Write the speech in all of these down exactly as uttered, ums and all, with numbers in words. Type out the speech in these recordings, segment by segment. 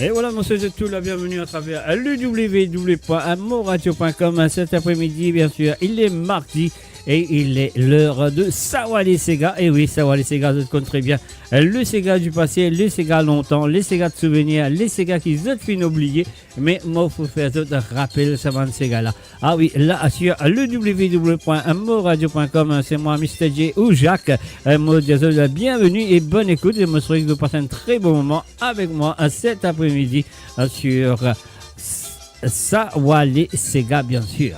Et voilà, mon souhaite tout la bienvenue à travers le w w w point moradio point com. Cet après-midi, bien sûr, il est mardi et il est l'heure de Sawa les Sega. Et oui, Sawa les Sega, zot konn très bien le Sega du passé, le Sega lontan, le Sega de souvenir, le Sega ki zot finn oubliye. Me mo pou fer zot rapel sa bann Sega la. Ah oui, la, sur le w w w point moradio point com, c'est moi, Mister J ou Jacques. Euh, mo dir zot bienvenue et bonne écoute. Et mo swete zot pas un très bon moment avec moi, euh, cet après-midi, euh, sur, euh, S-, Sawa les Sega, bien sûr.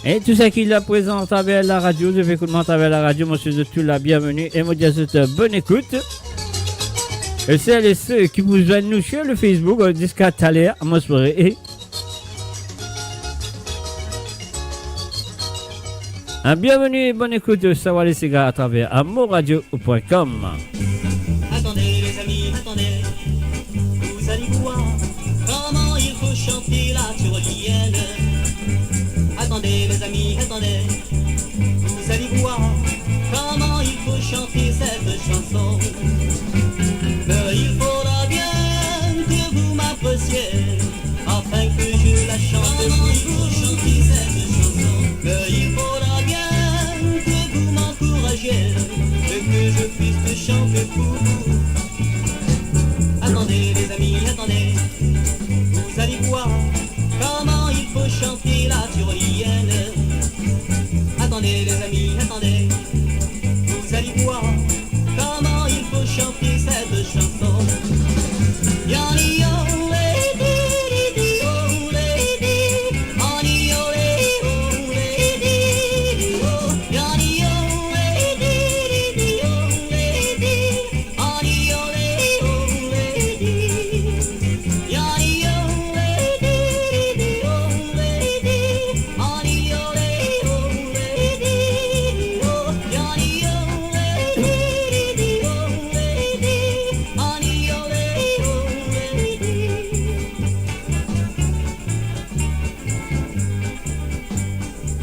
E tou seki la prezan atraver la radio, zot pe ekout mwa atraver la radio, mo swete zot tou la bienvenue e mo dir zot, euh, bonne écoute. E sel e se ki pou zwenn nou sur le Facebook, euh, ziska taler, mo espere. E, euh, bienvenue et bonne écoute de Sawa les Sega atraver, euh, moradio point com. Attendez, les amis, attendez. Vous allez voir comment il faut chanter la tyrolienne. Attendez, les amis, attendez. Vous allez voir comment il faut chanter cette chanson. Mais il faudra bien que vous m'appréciez afin que je la chante. Comment il faut chanter cette chanson. Mais il faudra bien que vous m'encouragiez et que je puisse chanter pour vous. Attendez, les amis, attendez. Vous allez voir comment il faut chanter la tyrolienne. Attendez, les amis, attendez. Vous allez voir comment il faut chanter cette chanson.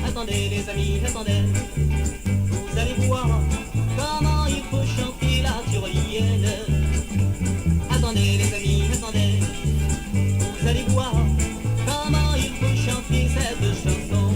Attendez, les amis, attendez. Vous allez voir comment il faut chanter la tyrolienne. Attendez, les amis, attendez. Vous allez voir comment il faut chanter cette chanson.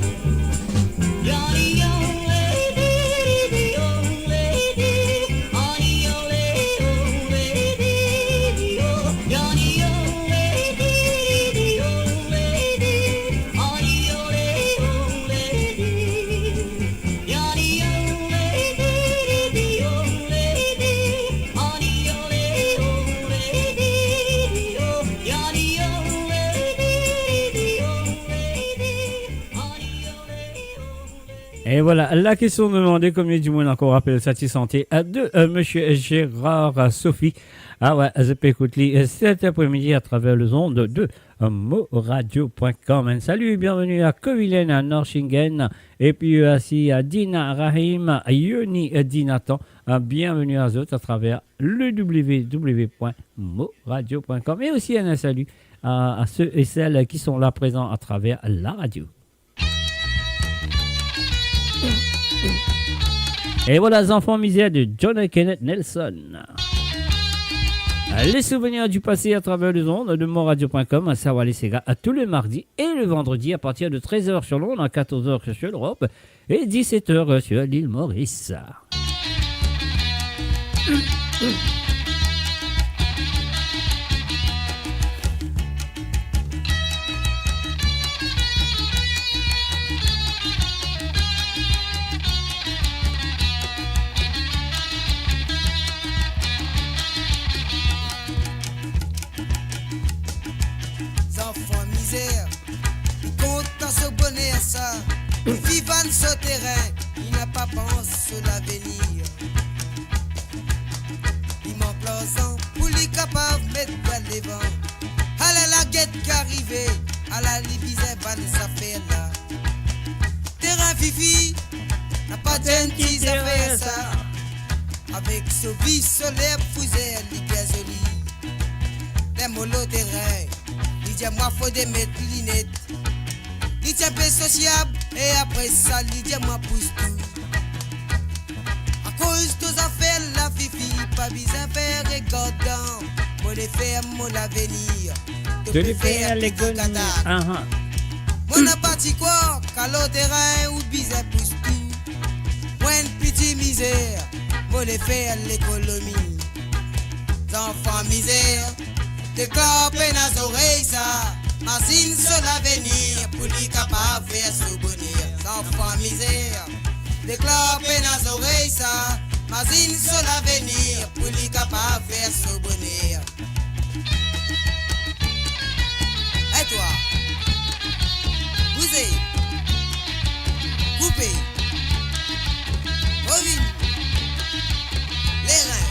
E vwala, la kestion demande, konbien dimoun ankor rapel sa ti sante, euh, de, euh, Monsieur Gérard, euh, Sophie. Ah ouais, zot pe ekout li, euh, cet après-midi à travers les ondes de, euh, moradio point com. Un salut, bienvenue à Kovilen, à Norchingen, et puis, euh, aussi à Dina Rahim, à Yoni, euh, Dinatan. Euh, bienvenue à zot à travers le w w w point moradio point com. Et aussi un salut à, à ceux et celles qui sont là présents à travers la radio. Et voilà, Zanfan Mizer de John Kenneth Nelson. Les souvenirs du passé à travers les ondes de moradio point com, à Sawa les Sega, à tous les mardis et le vendredi à partir de treize heures sur l'onde, à quatorze heures sur l'Europe et dix-sept heures sur l'île Maurice. Zanfan Mizer, li kontan so boner sa, li viv dan so terin, li napa pans so lavenir. Li mank larzan pou li kapav met dwa devan. Ala la get ki arive, ala li bizin vann zafer la. Terin vivi, napa enn ti zafer sa. Avek so vi, so lerb, frizerb, li bien zoli. mo loterin. Li dir mwa fode met linet. Li ti inpe sosiab e apre sa, li dir mwa pous tou. Akoz to zafer la, Fifi, pa bizin fer regardan. Mo le fer mo lavenir. To pe fer lekonomi. Aha. Mo napa ti krwar, ka loterin ou bizin pous tou. Mo enn piti mizer, mo le fer lekonomi. Zanfan mizer, deklar pena zorey sa, mazinn so lavenir pou li kapav fer so boner. Zanfan mizer, deklar pena zorey sa, mazinn so lavenir pou li kapav fer so boner. E twa, bouze, koupe, rovinn, lerin.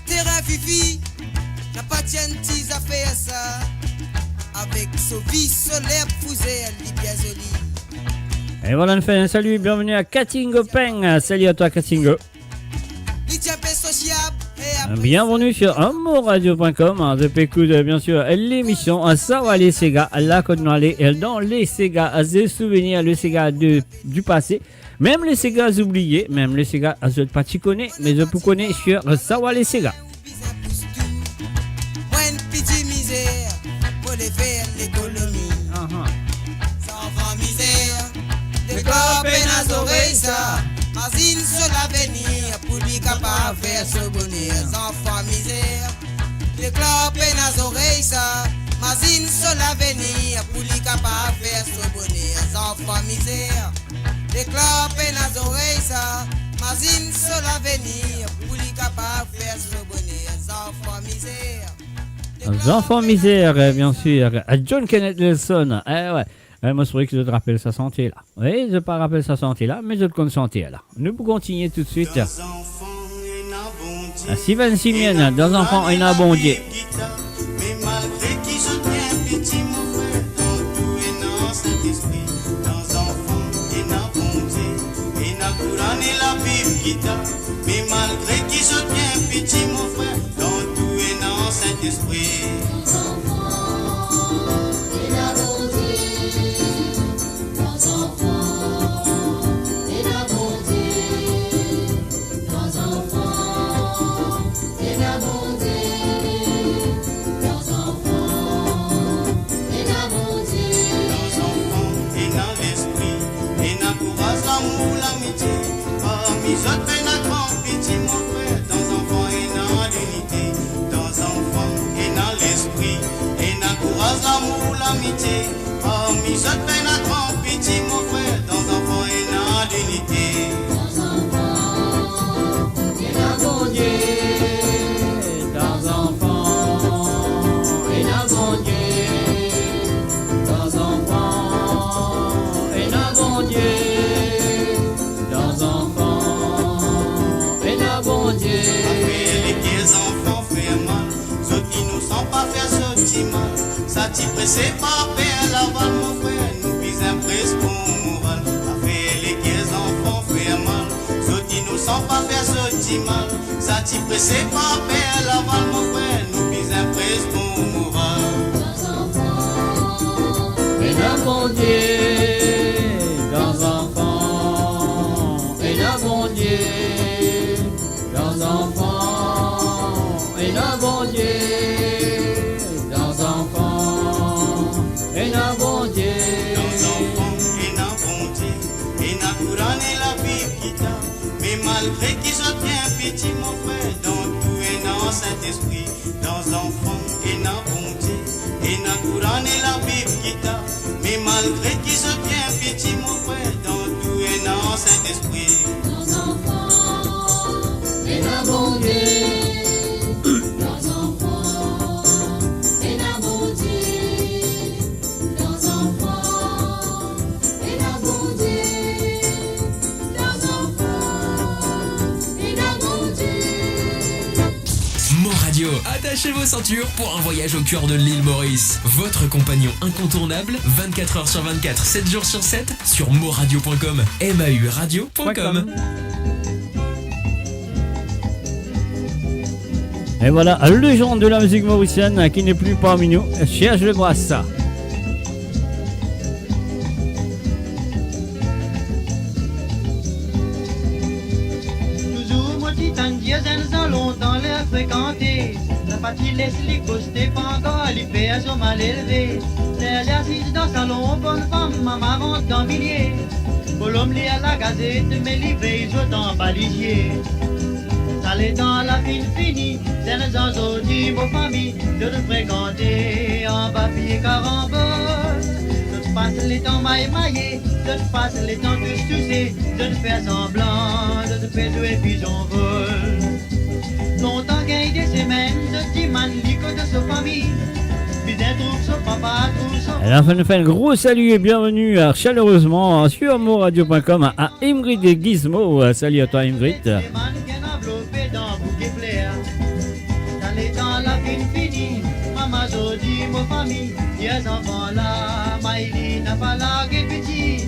Terin Fifi, napa ti enn ti zafer sa, avek so vi, so lerb fouzer, li bien zoli. Et voilà, on fait un salut, bienvenue à Katingo Peng. Salut à toi, Katingo. Bienvenue sur amourradio point com, hein. Vous écoutez, euh, bien sûr, euh, l'émission, euh, Sa va le Sega, la kot nou ale, euh, dan le Sega, euh, des souvenirs, le Sega de, du passé, mem le Sega oublié, mem le Sega, euh, zot pa ti kone, me zot pou kone sur, euh, Sa va le Sega. Mo enn piti mizer, mo le fer lekonomi. Aha. Zanfan mizer, deklar pena zorey sa, mazinn so lavenir pou li kapav fer so boner. Zanfan mizer, deklar pena zorey sa, mazinn so lavenir pou li kapav fer so boner. Zanfan mizer, deklar pena zorey sa, mazinn so lavenir pou li kapav fer so boner. Zanfan mizer. Zanfan mizer, euh, bien sûr. Euh, John Kenneth Nelson. Eh ouais. Eh, mo sware ki zot rapel sa sante la. Wi, zot pa rapel sa sante la, me zot konn sante la. Nou pou kontinie toutswit. Ah, Steven Simeon, Dan zanfan ena Bondie. Me malgre ki zot bien piti, mo frer, dan tou ena Sintespri. Dan zanfan ena Bondie, ena Koran e Labib ki ta. Me malgre ki zot bien piti, mo frer, dan tou ena Sintespri. Dan zanfan ena Bondie. Dan zanfan ena Bondie. Dan zanfan ena Bondie. Dan zanfan ena Bondie. Dan zanfan ena Lespri, ena kouraz, lamour, lamitie. Parmi zot pena gran piti, mo frer, dan zanfan ena linite. Dan zanfan ena Lespri, ena kouraz, lamour, lamitie. Parmi zot pena gran piti, mo frer, dan zanfan ena linite. Dan zanfan ena Bondie. Dan zanfan ena Bondie. Dan zanfan ena Bondie. Dan zanfan ena Bondie. Afer leker zanfan fer mal, zot inosan pa fer zot dimal. Sa ti prese pa per laval, mo frer, nou bizin pres bon moral. Afer leker zanfan fer mal, zot inosan pa fer zot dimal. Sa ti prese pa per laval, mo frer, nou bizin pres bon moral. Dan zanfan ena Bondie. Dan zanfan ena Bondie. Dan zanfan ena Bondie. Dan zanfan ena Bondie. Dan zanfan ena Bondie. Ena Koran e Labib ki ta. Me malgre ki zot bien piti, mo frer, dan tou ena Sintespri. Dan zanfan ena Bondie, ena Koran e Labib ki ta. Me malgre ki zot bien piti, mo frer, dan tou ena Sintespri. Dan zanfan ena Bondie. Dan zanfan ena Bondie. Dan zanfan ena Bondie. Dan zanfan ena Bondie. Radio. Attachez vos ceintures pour un voyage au cœur de l'île Maurice. Votre compagnon incontournable, vingt-quatre heures sur vingt-quatre, sept jours sur sept, sur mauradio point com, M A U radio point com. Et voilà, légende de la musique mauricienne qui n'est plus parmi nous, Serge Lebras. Touzour mo ti tann dir zenn-zan lontan ler frekante, sa pa ti les li koste pankor li fer so malelve. Ler li asiz dan salon, bonn fam mama rant dan milie. Bolom li al lagazet, me li vey zot anba lizie. Sa letan la finn fini, zenn-zan zordi mo fami, zot frekante anba pie karanbol. Zot pas letan may-maye, zot pas letan tous touse, zot fer sanblan, zot pe zwe pizon vol. Lontan gagn de semenn, zot dimann li kote so fami. Bizin trouv so papa, trouv so... Alors, on nous fait un gros salut et bienvenue, euh, chaleureusement, euh, sur moradio point com à, à Ingrid Gizmo. Euh, salut à toi, Ingrid. Dimann gagn anvlope dan bouke fler. Sa letan la finn fini, mama zordi mo fami, dir zanfan la, may li napa large piti.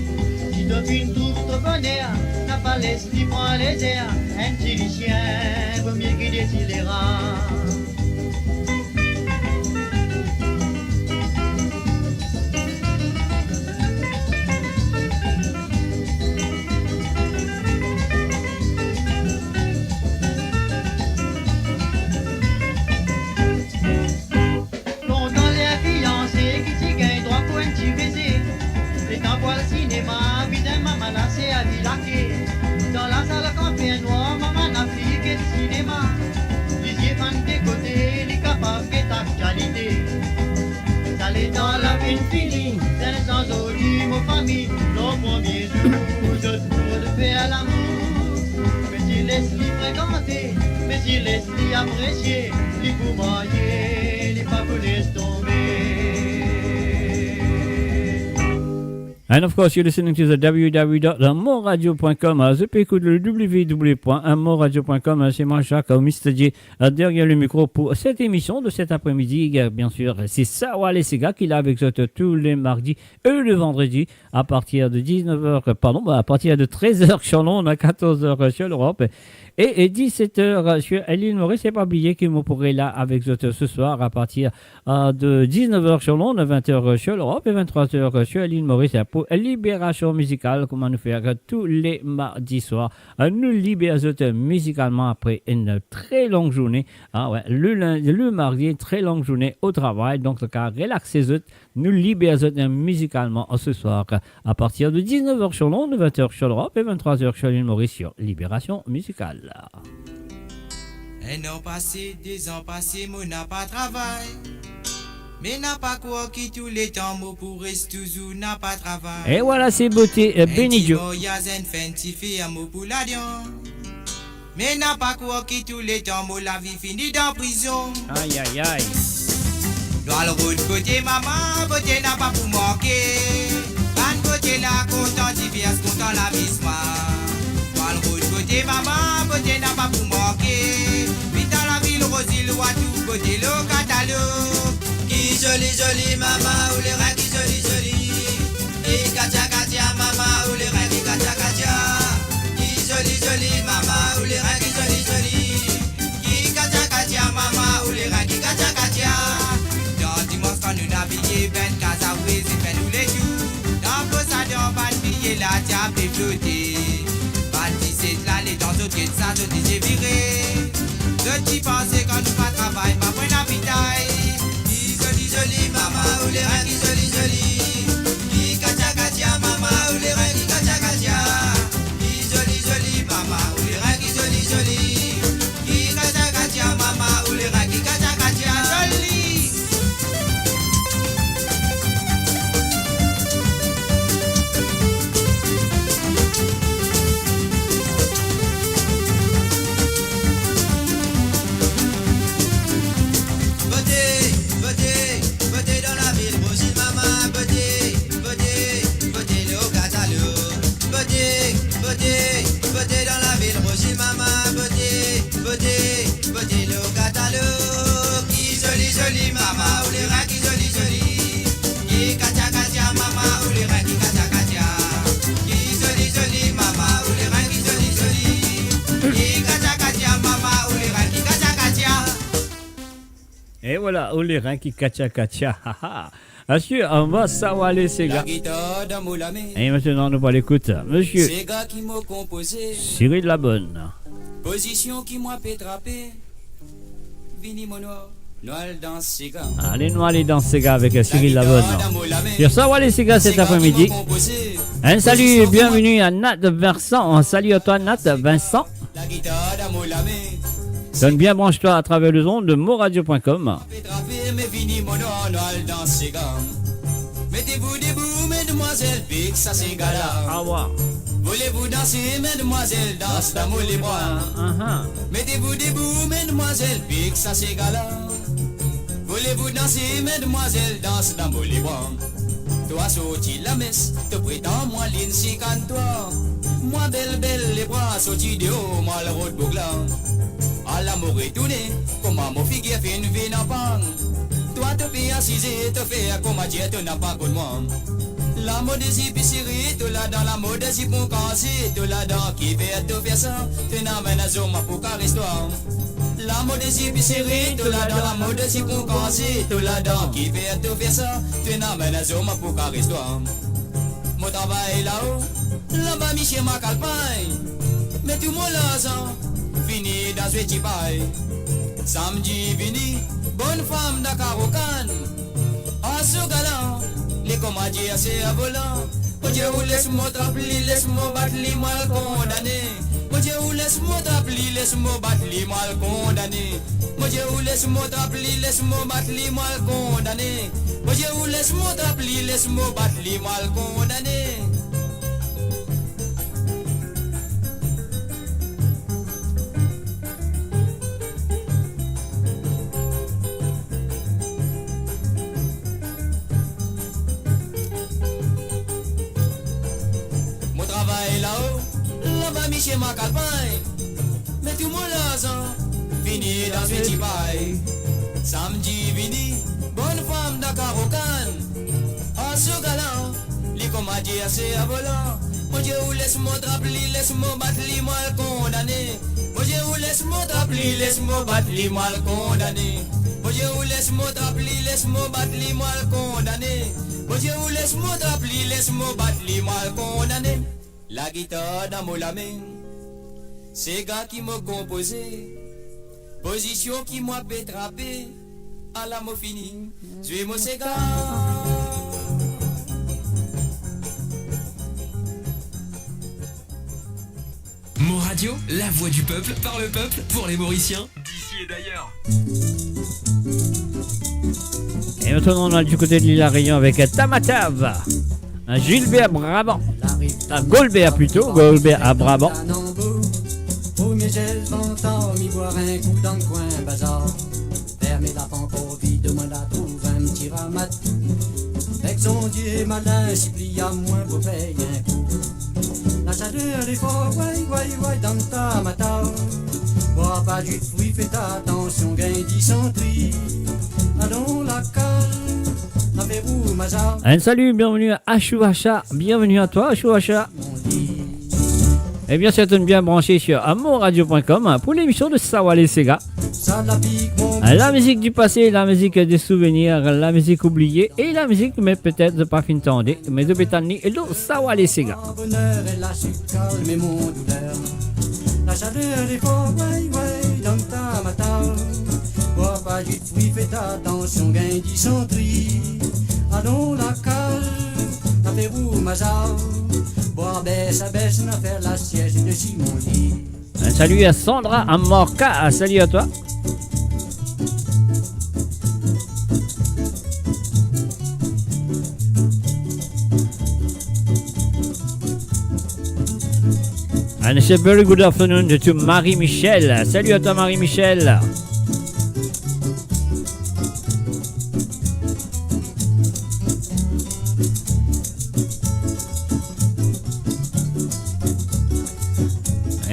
Si to finn trouv to boner, napa les li pran lezer, enn ti lisien, vomie ki de ti lera. Lontan ler fianse ki ti gagn drwa pou enn ti veze, letan pou al sinema, bizin mama la servi lake. Dan lasal kan fer nwar, mama inn afir get sinema. Lizie fann de kote, li kapav get aktialite. Sa letan la finn fini, zenn-zan zordi mo fami, lor premie zour zot pou zot fer lamour. Me ti les li frekante, me ti les li apresie, li pou marye, li pa pou les tonbe. And of course, you're listening to the w w w dot moradio point com. Euh, zot pe ekout le w w w point moradio point com. Euh, c'est moi, Jacques, euh, Mister J, euh, derrière le micro pour cette émission de cet après-midi. Euh, bien sûr, c'est Sawa Lesega ki la avek zot, euh, tous les mardis et le vendredi à partir de dix-neuf heures, euh, pardon, bah, à partir de treize heures sur Londres, à quatorze heures, euh, sur l'Europe. Et, et dix-sept heures, euh, sur l'île Maurice. E pa bliye ki mo pou reste la avek zot, euh, ce soir à partir, euh, de dix-neuf heures sur Londres, vingt heures, euh, sur l'Europe et vingt-trois heures, euh, sur l'île Maurice, euh, pour Libération Musicale, kouma nou fer, euh, tous les mardis soirs. Euh, nou liber zot, euh, mizikalman apre une très longue journée. Ah ouais, le lin-, le mardi, très longue journée au travail. Donc, nou ka relaxe zot, nou liber zot, euh, mizikalman, euh, ce soir, euh, à partir de dix-neuf heures sur Londres, vingt heures sur l'Europe et vingt-trois heures sur l'île Maurice sur Libération Musicale. Enn an pase, de zan pase, mo napa travay. Me napa krwar ki tou letan mo pou res touzour napa travay. Et voilà, c'est beauté, euh, Benny Joe. Enn ti maryaz, enn fen, ti fer mo pou ladan. Me napa krwar ki tou letan mo lavi fini dan prizon. Aïe, aïe, aïe. Nou al rod bote mama, bote napa pou manke. Bann bote la kontan divers, kontan lavi swa. Nou al rod bote mama, bote napa pou manke. Vinn dan lavil Rozi, ou a tou bote lor katalog. Ki zoli, zoli mama, ou le rein ki zoli, zoli. Ki katia, katia, mama, ou le rein ki katia, katia. Ki zoli, zoli mama, ou le rein ki zoli, zoli. Ki katia, katia, mama, ou le rein ki katia, katia. Dan dimans kan nou abiye, bann kaz a fre, se fen nou letou. Dan pos a dan bann biye la, ti ape flote. Bann diset la, letan zot get sa, zot lizie vire. Zot ti panse kan nou pa travay, pa pran lapitay. Ki zoli, zoli mama, ou le rein ki zoli, zoli. Ki katia, katia, mama, ou le rein ki katia, katia. Ki zoli, zoli mama, ou le rein ki zoli, zoli. Ki katia, katia, mama, ou le rein ki katia, katia, zoli. Et voilà, ou les reins qui katcha katcha, ha, ha. Monsieur, on va savoir les ségas. Lagitar dan mo lame. Et maintenant, nous allons écouter Monsieur Sega ki mo konpoze. Cyril Labonne. Pozision ki mwa pe trape. Vini mo nwar, nou al dans sega. Allez, nou al dans sega avec, euh, Cyril Labonne. Lagitar dan mo lame. Sur Savoir les ségas cet après-midi. Sega ki mo konpoze. Un salut et bienvenue à Nat Vincent. Un salut à toi, Nat Vincent. Lagitar dan mo lame. Donne bien, branche-toi à travers les ondes de moradio point com. Pe trape, me vini mo nwar, nou al dans sega. Mettez-vous debout, mesdemoiselles, pik sa sega la. Ah ouais. Voulez-vous danser, mesdemoiselles, danse dans mon les bras. Ah, ah. Mettez-vous debout, mesdemoiselles, pik sa sega la. Voulez-vous danser, mesdemoiselles, danse dans mon les bras. Twa sorti lames, to pretann mwa linn sikann twa. Mwa bel bel lebra, sorti deor, mwa al rod boug la. Ala mo retourne, kouma mo figir finn vinn anpang. Twa to pe asize, to fer kouma dir to napa konn mwa. Lamod zipi sere, to ladan, lamod zipon kaze, to ladan, kifer to fer sa, to ena amenn zom pou kares twa. Lamod zipi sere, to ladan, lamod zipon kaze, to ladan, kifer to fer sa, to ena amenn zom pou kares twa. Mo travay lao, laba misie Makalpay, me tou mo larzan fini dan zwe tipay. Samdi vini, bonn fam dan karo kann. Aso galan, li kouma dir servolan. Bondie ou les mo trap li, les mo bat li, mo al kondane. Bondie ou les mo trap li, les mo bat li, mo al kondane. Bondie ou les mo trap li, les mo bat li, mo al kondane. Bondie ou les mo trap li, les mo bat li, mo al kondane. Mo travay lao, laba misie Makalpay, me tou mo larzan fini dan zwe tipay. Samdi vini, bonn fam dan karo kann. Aso galan, li kouma dir servolan. Bondie ou les mo trap li, les mo bat li, mo al kondane. Bondie ou les mo trap li, les mo bat li, mo al kondane. Bondie ou les mo trap li, les mo bat li, mo al kondane. Bondie ou les mo trap li, les mo bat li, mo al kondane. Lagitar dan mo lame, sega ki mo konpoze, pozision ki mwa pe trape, ala mo fini zwe mo sega. Mon Radio, la voix du peuple, par le peuple, pour les Mauriciens, d'ici et d'ailleurs. Et maintenant, on a du côté de l'île La Réunion avec Tamatav, un Gilbert Brabant. Ah, Golbert plutôt, Golbert à Brabant. Premie zes vantar, mi bwar enn kou dan kwin bazar. Fer me lapan ankor vid, mwa la trouv enn ti ramatou. Ek son die malin, sipliy mwa pou pey enn kou. Lasader li for, way, way, way, dan Tamatav. Bwar pa zwi fri, fer atansion, gagn disantri. Alon lakaz, lafer ou mazav. Un salut, bienvenue à Ashou Asha. Bienvenue à toi, Ashou Asha. Eh bien, c'est une bien branchée sur amourradio point com pour l'émission de Savoir les Ségas. La musique du passé, la musique des souvenirs, la musique oubliée et la musique, mais peut-être pas fin tande, mais de Bétanie et de Savoir les Ségas. Boner e lasik kalme mo douler. Lasader li for, way, way, dan Tamatav. Bwar pa zwi fri, fer atansion, gagn disantri. Alon lakaz, lafer ou mazav. Bwar bes a bes, lafer lasies desi mo li. Un salut à Sandra, à Morca, un salut à toi. And it's a very good afternoon to Marie-Michel. Salut à toi, Marie-Michel.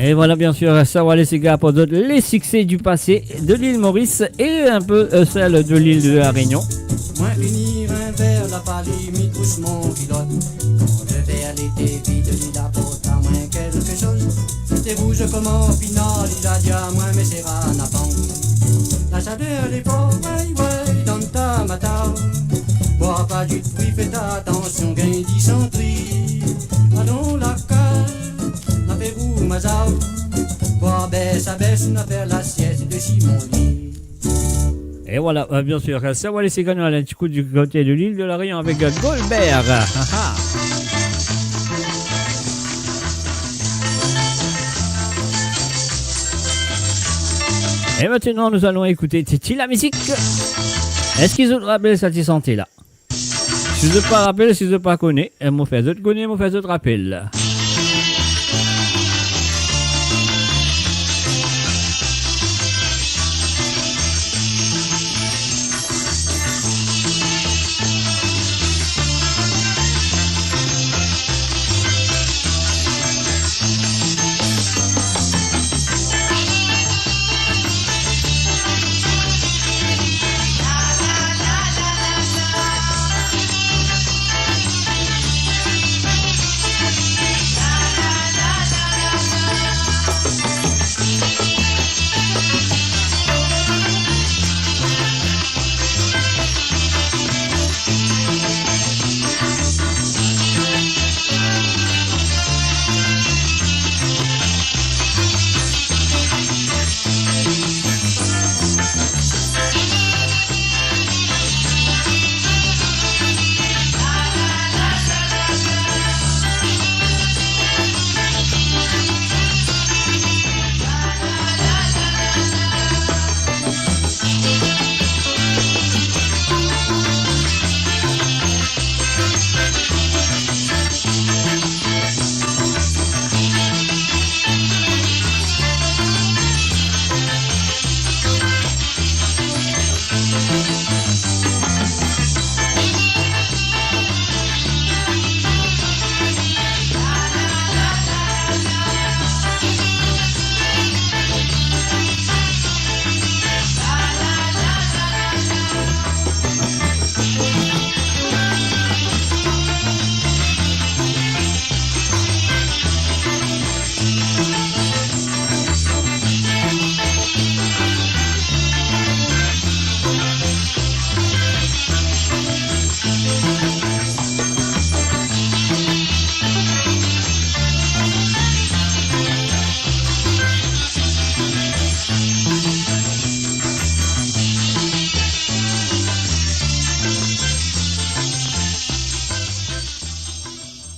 Et voilà, bien sûr, Savoir les Ségas pour d'autres, les succès du passé de l'île Maurice et un peu, euh, celle de l'île de la Réunion. Mwa fini enn ver lapali, mi tous mo kilot. Kan lever li ete vid, li aport a mwa kelke soz. Li te rouz kouma pinal, li la dir a mwa, me sera na pang. Lasader li for, way, way. Bwar pa zwi de fri, fer atansion, gagn disantri. Alon lakaz, nou fer boumazao. Bwar bes a bes, nou fer lasiet desi mo li. Et voilà, euh, bien sûr, euh, Sawale Sega, nou al enn ti kou du côté de l'île de la Réunion avec, euh, Golbert. Ah, ah. Et maintenant, nous allons écouter Titi la musique. Eski zot rapel sa ti sante la? Si zot pa rapel, si zot pa kone, eh, mo fer zot kone, mo fer zot rapel.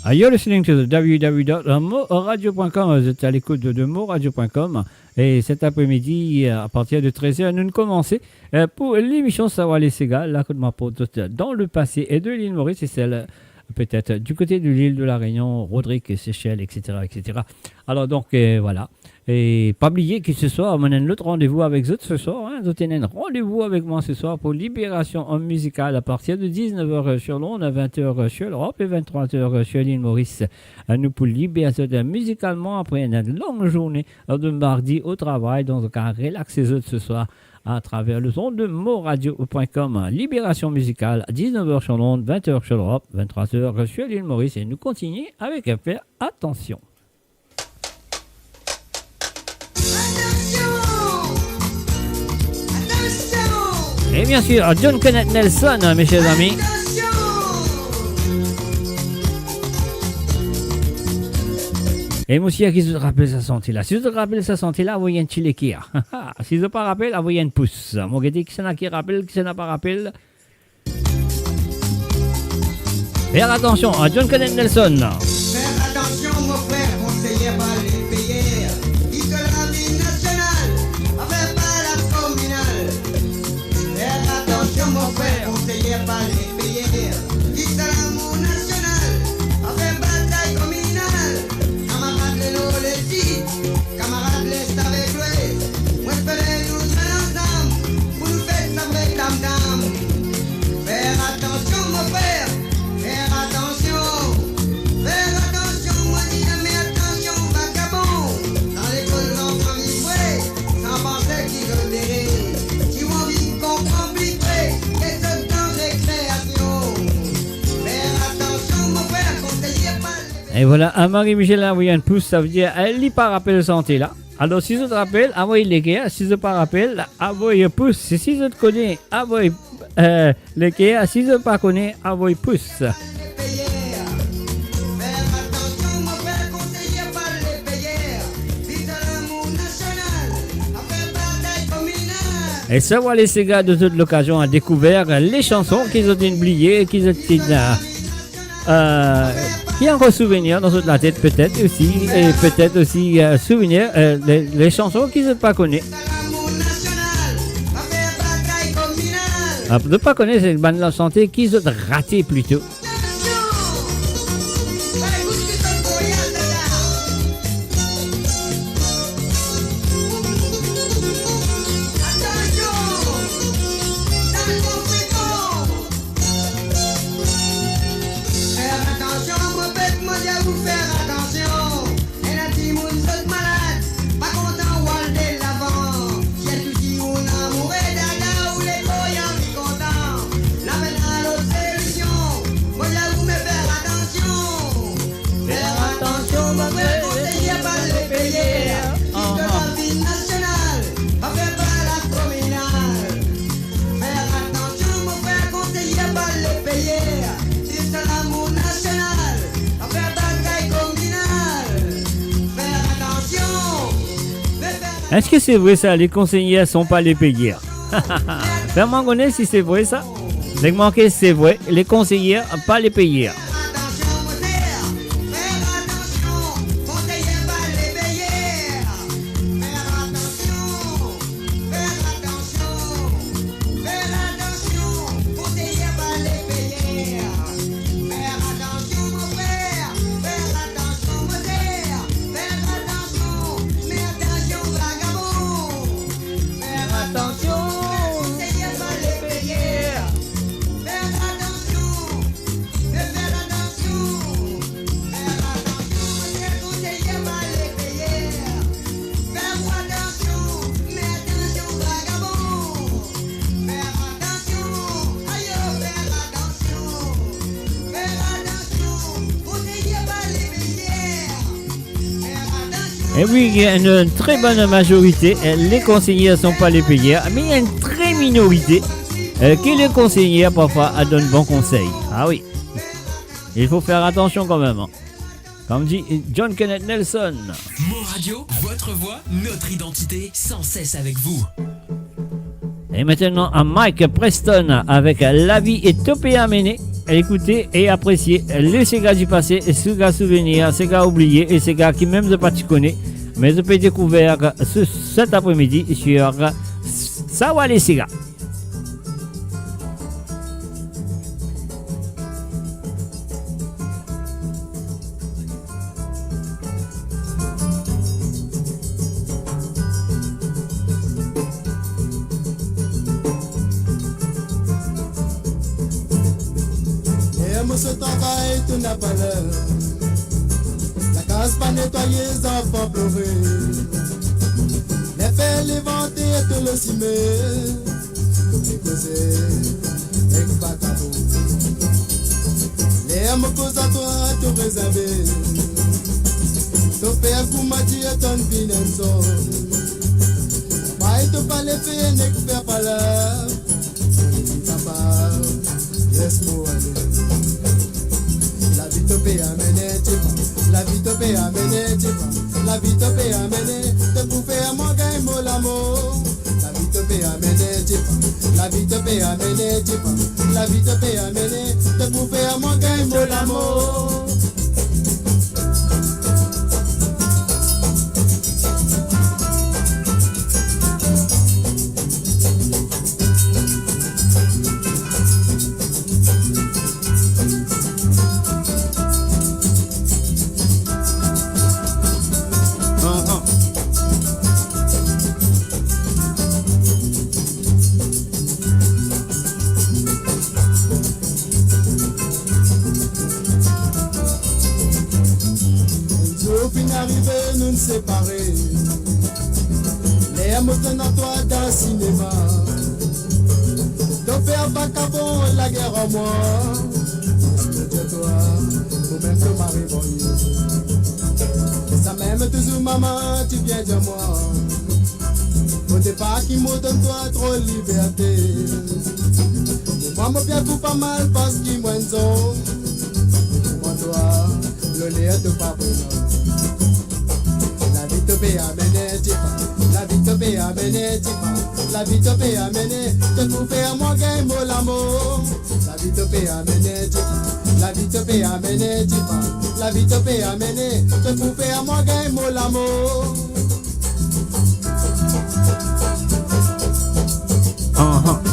Uh, you're listening to the w w w dot moradio dot com. Vous êtes à l'écoute de, de moradio dot com. Et cet après-midi, euh, à partir de treize heures, nou koumans, euh, pou lemision Sawale Sega, la kot mo aport zot dan lepase e de lil Moris e sel, euh, petet, euh, du kote de lil de la Reynion, Rodrig, Sesel, et cetera, et cetera. Alor donk, euh, voilà. E pa bliye ki seswar, mo ena enn lot randevou avek zot seswar, hein. Zot ena enn randevou avek mwa seswar pou Libération Musicale à partir de dix-neuf heures sur l'onde, vingt heures sur l'Europe et vingt-trois heures sur l'île Maurice. Euh, nou pou liber zot mizikalman apre enn long zourne de mardi au travail. Donk, relaxe zot seswar à travers les ondes de moradio point com. Libération Musicale, dix-neuf heures sur l'onde, vingt heures sur l'Europe, vingt-trois heures sur l'île Maurice. Et nous continuons avec Faire attention. Et bien sûr, John Kenneth Nelson, mes chers amis. E mo sir ki zot rapel sa sante la. Si zot rapel sa sante la, avoy enn ti like. Si zot pa rapel, avoy enn pous. Mo gete kisannla ki rapel, kisannla pa rapel. Fer atansion, John Kenneth Nelson. Fer atansion, mo frer, konseye par le P R, li to lami nasional, pa fer par la kominal. Fer atansion, mo frer, konseye par le P R, li to lami nasional, pa fer batay kominal. Kamarad Lelo, Lesi, kamarad Lest avek Lwes, mo espere nou zwenn ansam pou nou fet sa vre tam-tam. Fer atansion, mo frer, fer atansion. Fer atansion, mo dir, fer atansion, vakabon. Dan lekol, zanfan vibwe, san panse ki zot ere. Ti ou anvi konpran pli pre, get zot dan rekreasion. Fer atansion, mo frer, konseye pa le... E voilà, a Marie Michel la avoy enn pous, savedir, eh, li pa rapel sante la. Alor, si zot rapel, avoy like, si zot pa rapel, avoy pous. Si, si zot kone, avoy Eh, leker, si zot pa kone, avoy pous. E sa, Sawa Lesega donn zot lokazion a dekouver le sanson ki zot inn bliye, ki zot inn, eh, ki ankor souvenir dan zot latet, petet osi, e petet osi, eh, souvenir, eh, le, le sanson ki zot pa kone. Ah, zot pa kone, se bann la sante ki zot rate plito. Fer atansion, mo pep, mo dir ou fer atansion. Ena dimoun zot malad, pa kontan ou al delavan. Si enn tou dimoun amoure dada ou lekour, li anvi kontan. Napa enn lot solision, mo dir ou, me fer atansion. Fer atansion, mo frer, konseye pa lepeyer. Ki to lavi nasional, pa fer pa lakominal. Fer atansion, mo frer, konseye pa lepeyer. Si sa lamour nasional, pa fer bagay kominal. Fer atansion, me fer Eski se vre sa, les conseillers sont pas les payeurs? Fer mwa kone si se vre sa. Nek marke se vre, les conseillers, pas les payeurs. Fer atansion, konseye pa lepeyer. Fer atansion, me fer atansion. Fer atansion, mo dir, konseye pa lepeyer. Fer ou atansion, me atansion vagabon. Fer atansion, ayo, fer atansion. Fer atansion, konseye pa lepeyer. E wi, il y a une très bonne majorité, euh, les conseillers sont pas les payeurs, mais il y a une très minorité, euh, que les conseillers parfois, euh, donnent bon conseil. Ah oui, il faut faire attention quand même, hein. Comme dit John Kenneth Nelson. Mon Radio, votre voix, notre identité, sans cesse avec vous. E aster, Mike Preston avek Lavi to pe amene. Ekoute e apresie le sega di pase, sega souvenir, sega oubliye e sega ki mem zot pa ti kone, me zot pe dekouver se, set apremidi sur Sawa Lesega. Ler mo sot travay, to napa ler. Lakaz pa netwaye, zanfan plore. Ler fer levante, to losime. To pe koze ek vakabon. Ler mo koz ar twa, to rezinbe. To fer kouma dir, tonn vinn enn zom. Papa, to pa le fer nek fer pale. Papa, les mo ale. Lavi to pe amene dife, lavi to pe amene dife, lavi to pe amene, to pou fer mwa gagn mo lamor. Lavi to pe amene dife, lavi to pe amene dife, lavi to pe amene, to pou fer mwa gagn mo lamor. Enn zour finn arive, nou separe. Ler mo tann ar twa dan sinema, to fer vakabon, lager ar mwa. Mo dir twa, momem to mari marye. Samem touzour mama ti bien dir mwa, mo depa ki mo donn twa tro liberte. Mwa mo bien pou pa mal parski mo enn zom. Mo twa, loner to pa prenom. Lavi to pe amene tipa, lavi to pe amene tipa, lavi to pe amene, to pou fer mwa gagn mo lamour. Lavi to pe amene tipa, lavi to pe amene tipa, lavi to pe amene, to pou fer mwa gagn mo lamour. Ahan.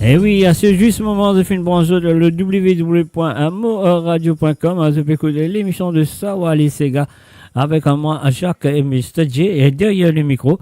E wi, a se zis moman, zot finn branch zot le w w w point mo radio point com, zot pe ekout lemision de Sawa Lesega avek mwa, Jacques et Mister J, e deryer le mikro,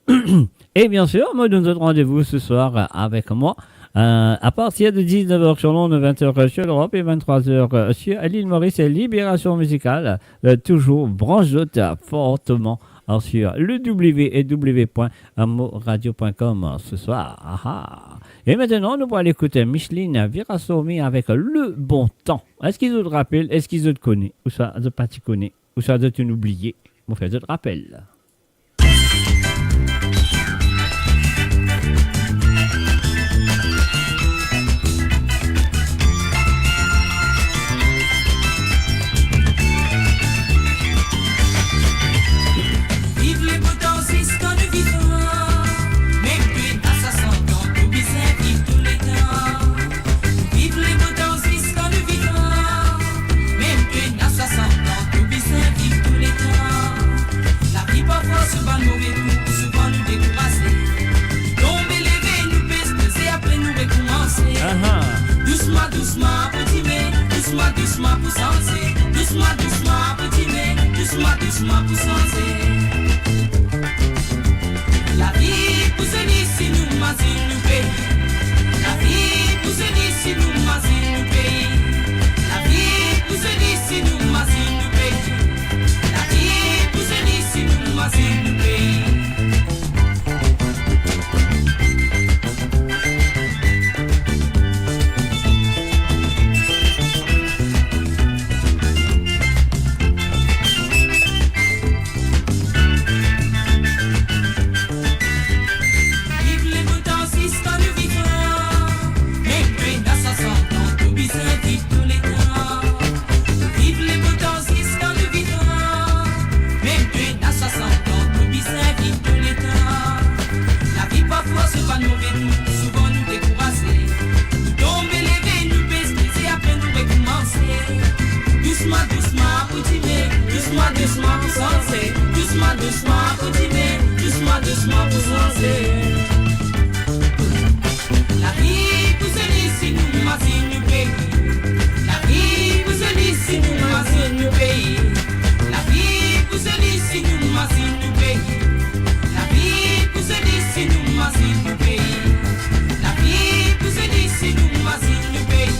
e bien sir, mo donn zot randevou se swar avek mwa, euh, a partir de dix-neuf heures selon nous, vingt heures sur l'Europe et vingt-trois heures sur l'île Maurice, et Libération Musicale, euh, toujours branch zot fortement, euh, sur le w w w point mo radio point com ce soir. Ah ah. E aster, nou pou al ekout Micheline Virasomi avek Le Bon Temps. Eski zot rapel, eski zot kone, ouswa zot pa ti kone, ouswa zot inn oubliye? Mo fer zot rapel. Viv le bon temps ziska nou vivan, mem ki ena swasant an, nou bizin viv touletan. Viv le bon temps ziska nou vivan, mem ki ena swasant an, nou bizin viv touletan. Lavi parfwa sou bann move kou, souvan nou dekouraze. Tonbe, leve, nou pes, peze, apre nou rekoumanse. Aha. Dousman, dousman pou dime, dousman, dousman pou sanze. Dousman, dousman pou dime, dousman, dousman pou sanze. Lavi pou zoli si nou mazinn nou pei. Lavi pou zoli si nou mazinn nou pei. Lavi pou zoli si nou mazinn nou pei. Lavi pou zoli si nou mazinn nou pei. Viv le bon temps ziska nou vivan, mem ki ena swasant an, nou bizin viv touletan. Viv le bon temps ziska nou vivan, mem ki ena swasant an, nou bizin viv touletan. Lavi parfwa sou bann move kou, souvan nou dekouraze. Nou tonbe, leve, nou pes, peze, apre nou rekoumanse. Dousman, dousman pou dime, dousman, dousman pou sanze. Dousman, dousman pou dime, dousman, dousman pou sanze. Lavi pou zoli si nou mazinn nou pei. Lavi pou zoli si nou mazinn nou pei. Lavi pou zoli si nou mazinn nou pei. Lavi pou zoli si nou mazinn nou pei. Lavi pou zoli si nou mazinn nou pei.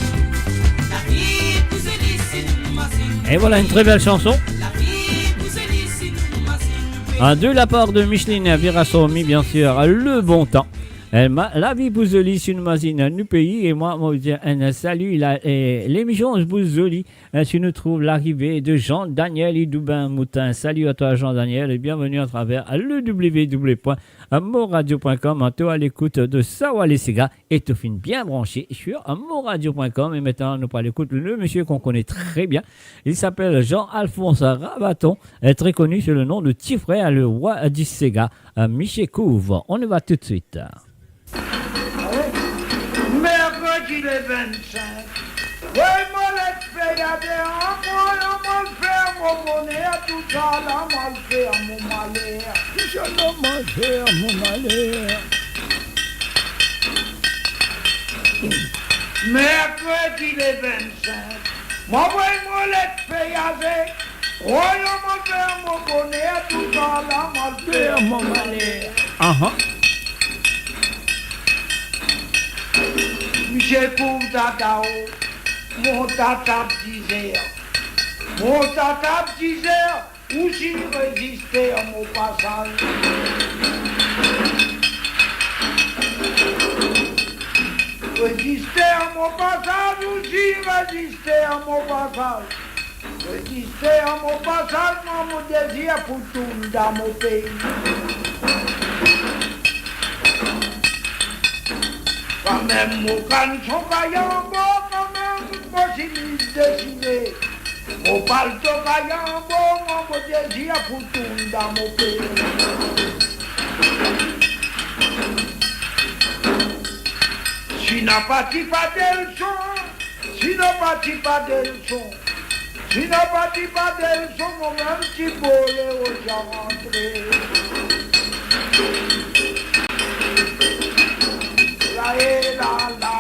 Lavi pou zoli si nou mazinn nou pei. Et voilà une très belle chanson. Lavi pou zoli si nou mazinn nou pei. Ah, de la part de Micheline Virasomi, bien sûr, Le Bon Temps. Eh, ma-, lavi pou zoli si nou mazinn nou pei, e mwa, mo dir enn sali la, e lemision pou zoli, eh, si nou trouv larive de Jean Daniel Idoubin Moutin. Salut à toi, Jean Daniel, et bienvenue à travers le w w w point mo radio point com. T'es à l'écoute de Sawa Lesega et t'es fin bien branché sur mo radio point com. Et maintenant, nous allons écouter le monsieur qu'on connaît très bien. Il s'appelle Jean-Alphonse Rabaton, euh, très connu sous le nom de Ti Frère, le roi du séga, euh, Michel Couve. On y va tout de suite. Mercredi le vingt-cinq. Oui, mo let fey aze, an mo, an mo fer mo boner, tousala mo al fer mo maler. Tousala mo al fer mo maler. Mercredi le vingt-cinq. Mo voy mo let fey aze. Oyo mo fer mo boner, tousala mo al fer mo maler. Aha. Michel Couve, Dadao, mo ta tab dizer. Mo ta tab dizer, ou si reziste mo pasaz. Reziste a mo pasaz, ou si reziste a mo pasaz. Reziste a mo pasaz, mwa mo dezir pou tourn dan mo pei. Kanmem mo kann son kayanbo, kanmem mo simiz desire. Mo palto kayanbo, mwa mo dezir pou tourn dan mo pei. Si na pa ti pa delson, si na pa ti pa delson, si na pa ti pa delson, momem ti pou ale osi rantre. La e la la.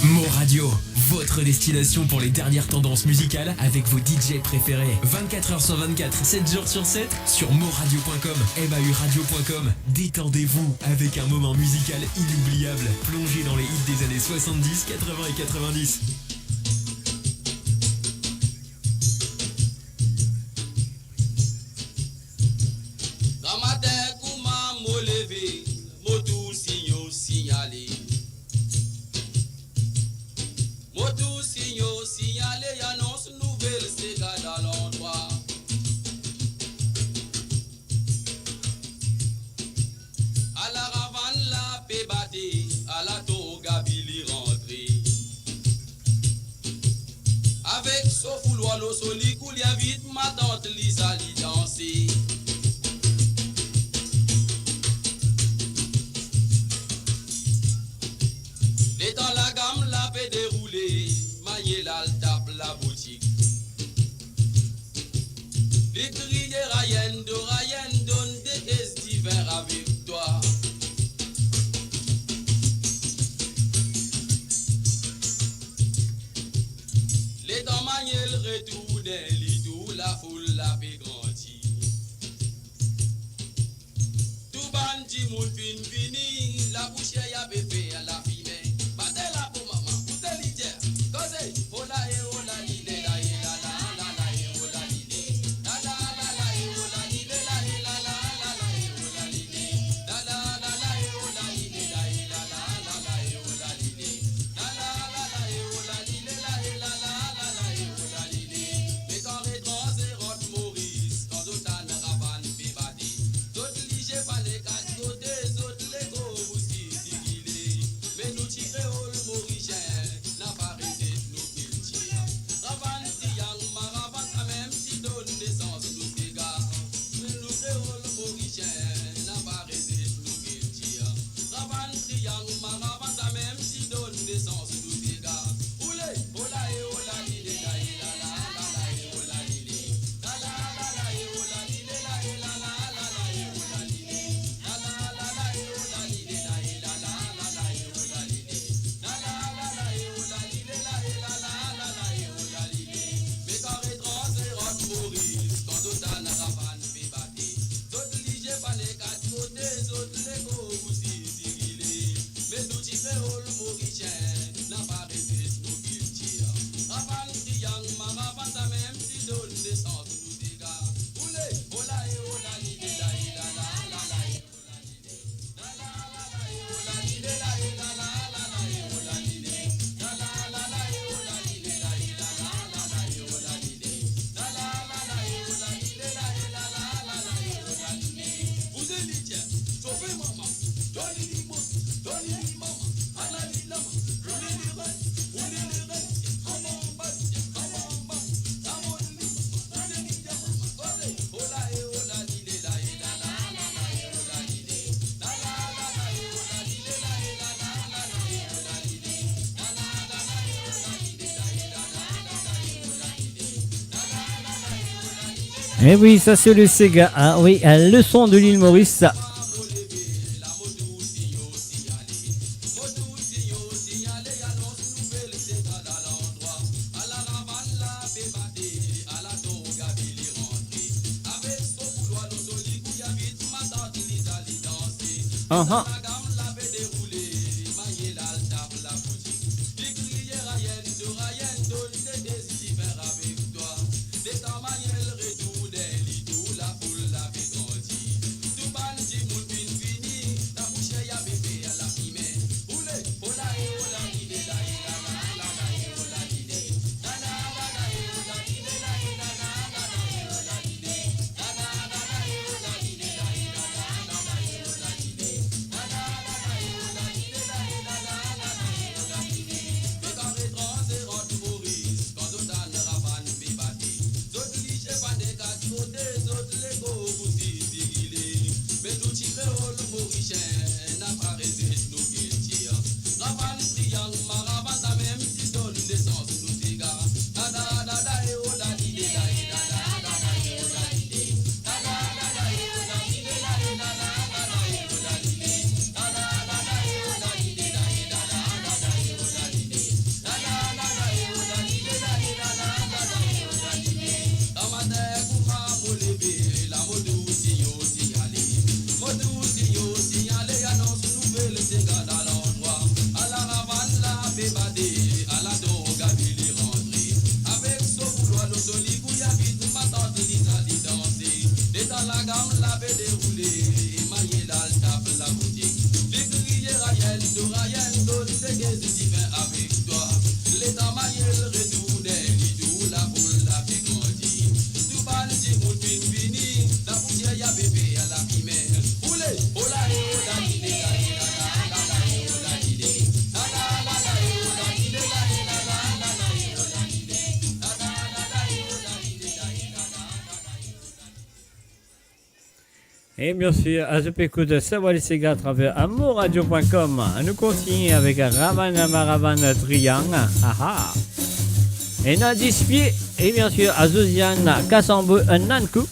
Mo Radio, votre destination pour les dernières tendances musicales avec vos D J préférés. Vingt-quatre heures sur vingt-quatre, sept jours sur sept, sur moradio point com, M A U radio point com. Détendez-vous avec un moment musical inoubliable, plongé dans les hits des années soixante-dix, quatre-vingts et quatre-vingt-dix. Gramatin kouma mo leve, mo tou sign signale. Mo tou sign signale, anons nouvel sega dan landrwa. Ala ravann la pe bate, ala tonga Billy rantre. Avek so fouloir lor so li, kou li invit matant li, sa li danse. Letan lagam la pe deroule, Maniel al tap laboutik. Li kriye, Ryan, do Ryan, donn de kes divin avek twa. Letan Maniel retourne, li trouv lafoul la pe grandi. Eh oui, ça c'est le séga. Ah oui, euh, le son de l'île Maurice, ça. Ahan. E bien sir, anou pe ekout Savoir le Séga atraver amourradio point com. Nou kontigne avek Ravan Maravan Triang. Aha. Ena dis pie. E bien sir, a Josiane Kasambo, Nankou.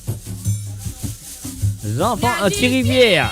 Zanfan Ti Rivier.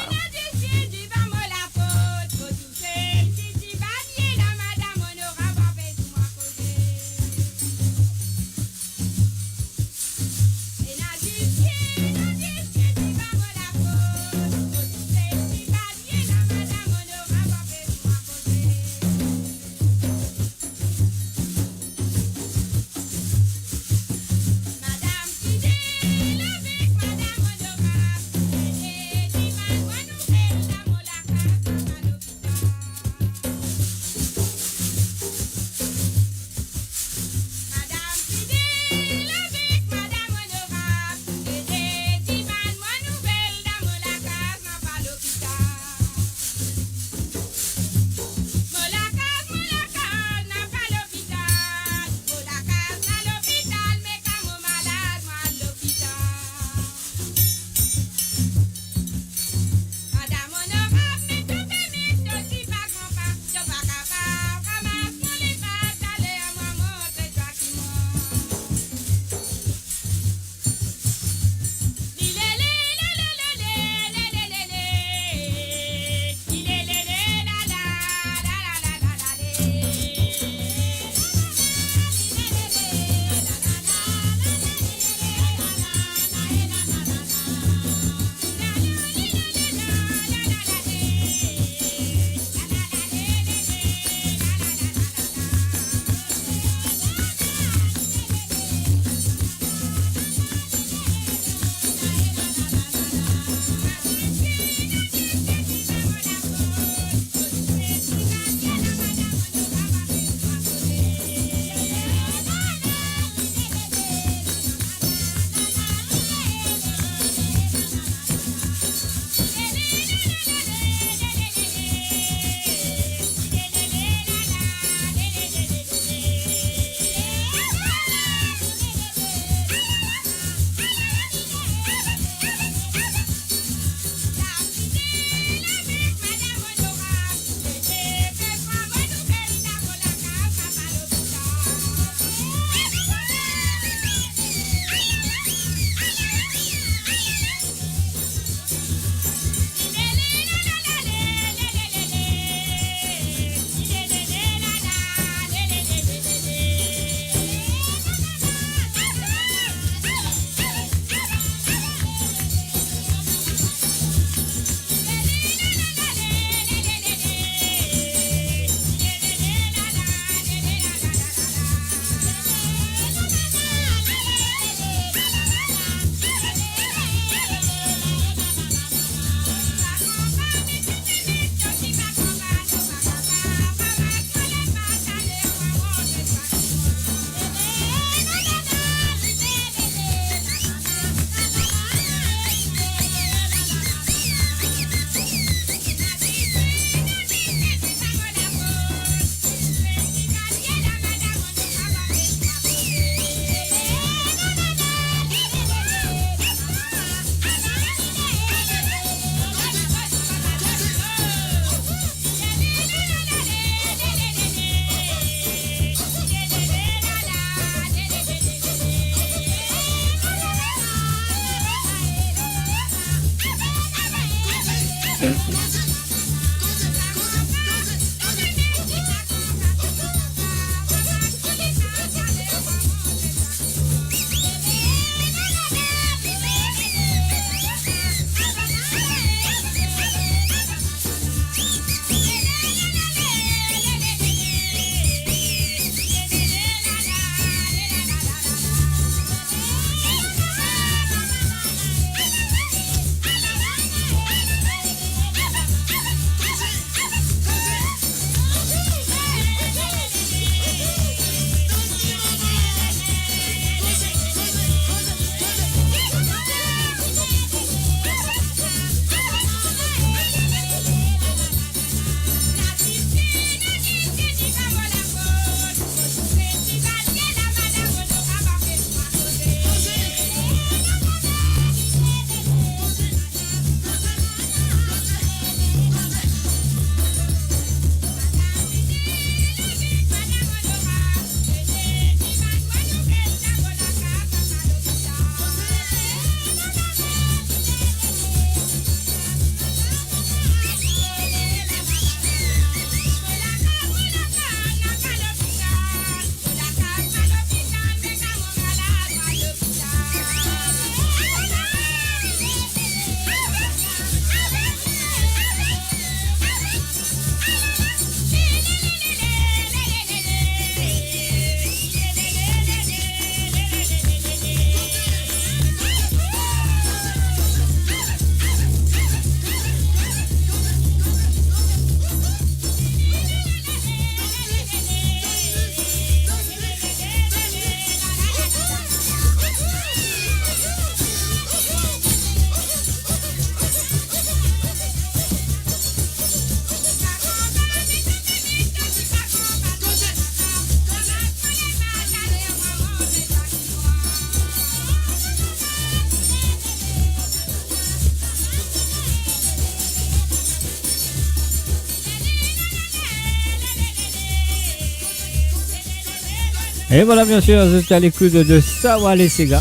E vwala, biensir, zot a lekout de Sawa Lesega.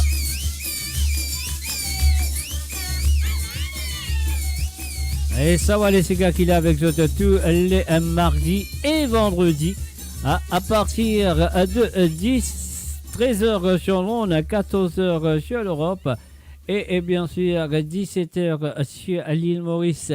E Sawa Lesega ki la avek zot tou le mardi e vandredi, a, a partir de dis, trez er sur Lond, katorz er sur Lerop, e, e biensir, diset er sur lil Moris.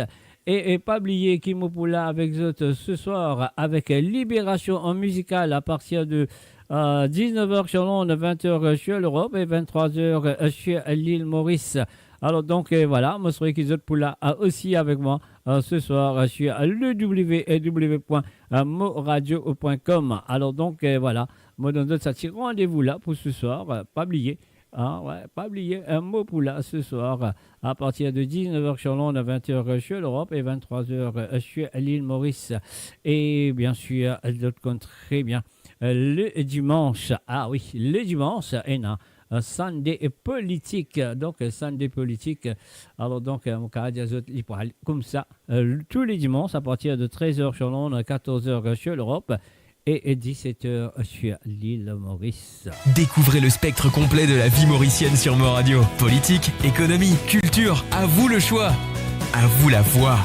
E, e pa bliye ki mo pou la avek zot, euh, se swar avek, euh, Libération en Musicale a partir de, euh, diznef er sur Lond, vent er, euh, sur Lerop e venntrwa er, euh, sur lil Moris. Alor donk, euh, vwala, mo swete ki zot pou la, euh, osi avek mwa, euh, se swar, euh, sur le w w w point moradio point com. Alor donk, euh, vwala, mo donn zot sa ti randevou la pou se swar, euh, pa bliye, ah, ouais, pa bliye, euh, mo pou la se swar, euh, a partir de diznef er sur Lond, vent er, euh, sur Lerop e venntrwa er, euh, sur lil Moris. E biensir, zot konn tre bien, euh, le dimans, ah wi, le dimans, ena, euh, Sunday Politik. Donk, euh, Sunday Politik, euh, alor donk, euh, mo kapav dir zot, li pou al koumsa, euh, tou le dimans a partir de trez er sur Lond, katorz er, euh, sur Lerop, et, et dix-sept heures sur l'île Maurice. Découvrez le spectre complet de la vie mauricienne sur Mo Radio. Politique, économie, culture, à vous le choix. À vous la voix.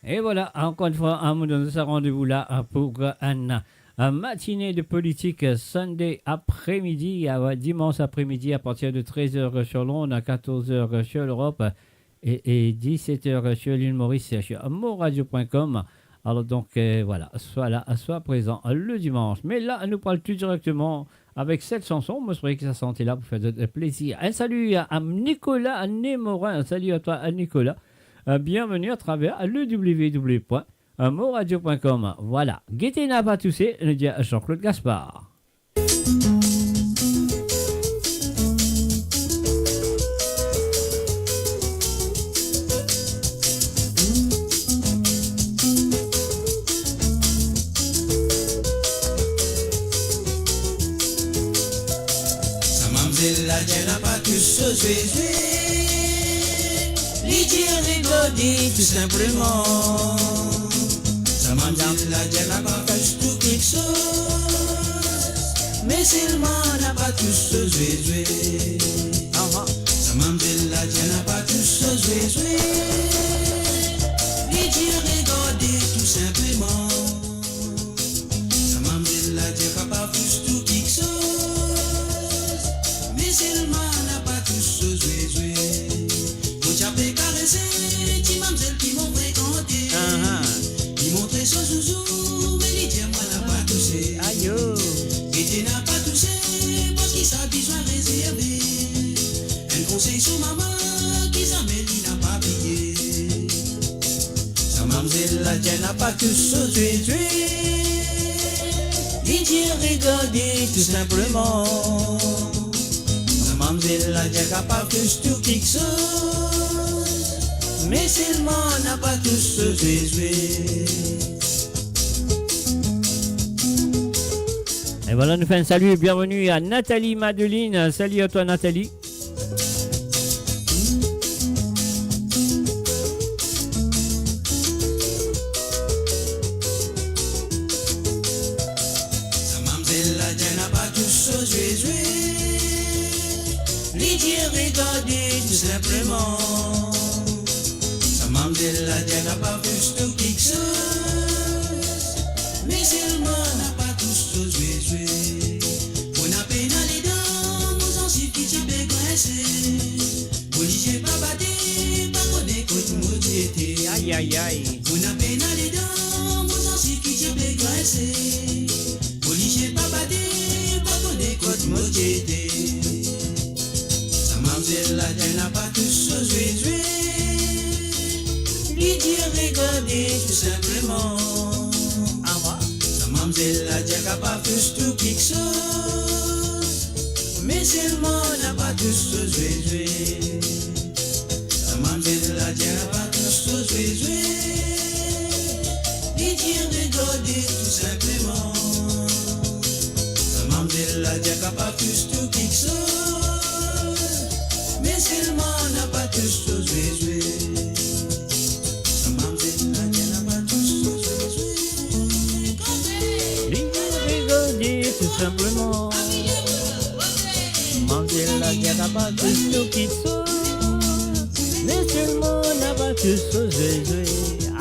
E vwala, ankor enn fwa, a, mo donn sa randevou la, a, pou, a, enn, a, matine de politik, a, Sunday apremidi, a, ouais, dimans apremidi, a partir de trez er sur Lond, a katorz er sur Lerop, e, e dix-sept heures sur l'île Maurice, sur moradio point com. Alor donk, e, vwala, swa la, swa prezan le dimans. Me la, nou pou al tou direkteman avek set sanson. Mo swete ki sa sante la pou fer zot plezir. Enn sali a, a Nicolas Nemorin. Salut à toi, Nicolas. E, bienvenue à travers le w w w point moradio point com. Vwala. Gete ena pa touse, nou dir Jean-Claude Gaspard. Li dir regard li tou sinpleman. Sa mamzel la dir li pa tous tou kiksoz, me selman li pa tous so zwezwe. Sa mamzel la dir li pa tous so zwezwe. Li dir regard li tou sinpleman. Sa mamzel la dir li pa tous tou kiksoz, me selman li pa tous so zwezwe. Mo ti ape karese ti mamzel ki mo frekante. Li montre so zouzou, me li dir mwa li pa touse. Ayo. Gete li pa touse, parski sa bizin rezerve. Enn konsey so mama ki zame li napa bliye. Sa mamzel la dir li pa tous so zwezwe. Li dir regard li tou sinpleman. Sa mamzel la dir li pa tous tou kiksoz, me selman li pa tous so zwezwe. Et voilà, nous faisons un salut et bienvenue à Nathalie Madeline. Salut à toi, Nathalie. Sa mamzel la dir li pa tous so zwezwe. Li dir regard li tou sinpleman. Sa mamzel la dir li pa tous tou kiksoz, me selman li pa tous so zwezwe. Mo pena ledan, mo zansiv ki ti pe grinse. Mo lizie pa bate, pa kone kot mo ti ete. Ay, ay, ay. Mo pena ledan, mo zansiv ki ti pe grinse. Mo lizie pa bate, pa kone kot mo ti ete. Sa mamzel la dir li pa tous so zwezwe. Li dir regard li tou sinpleman. Awa. Sa mamzel la dir li pa tous tou kiksoz, me selman li pa tous so zwezwe. Sa mamzel la dir li pa tous so zwezwe. Li dir regard li tou sinpleman. Sa mamzel la dir li pa tous tou kiksoz, me selman li pa tous so zwezwe. Sa mamzel la dir li pa tous so zwezwe. Li dir regard li tou sinpleman. Mamzel la dir li pa tous tou kiksoz, me selman li pa tous so zwezwe.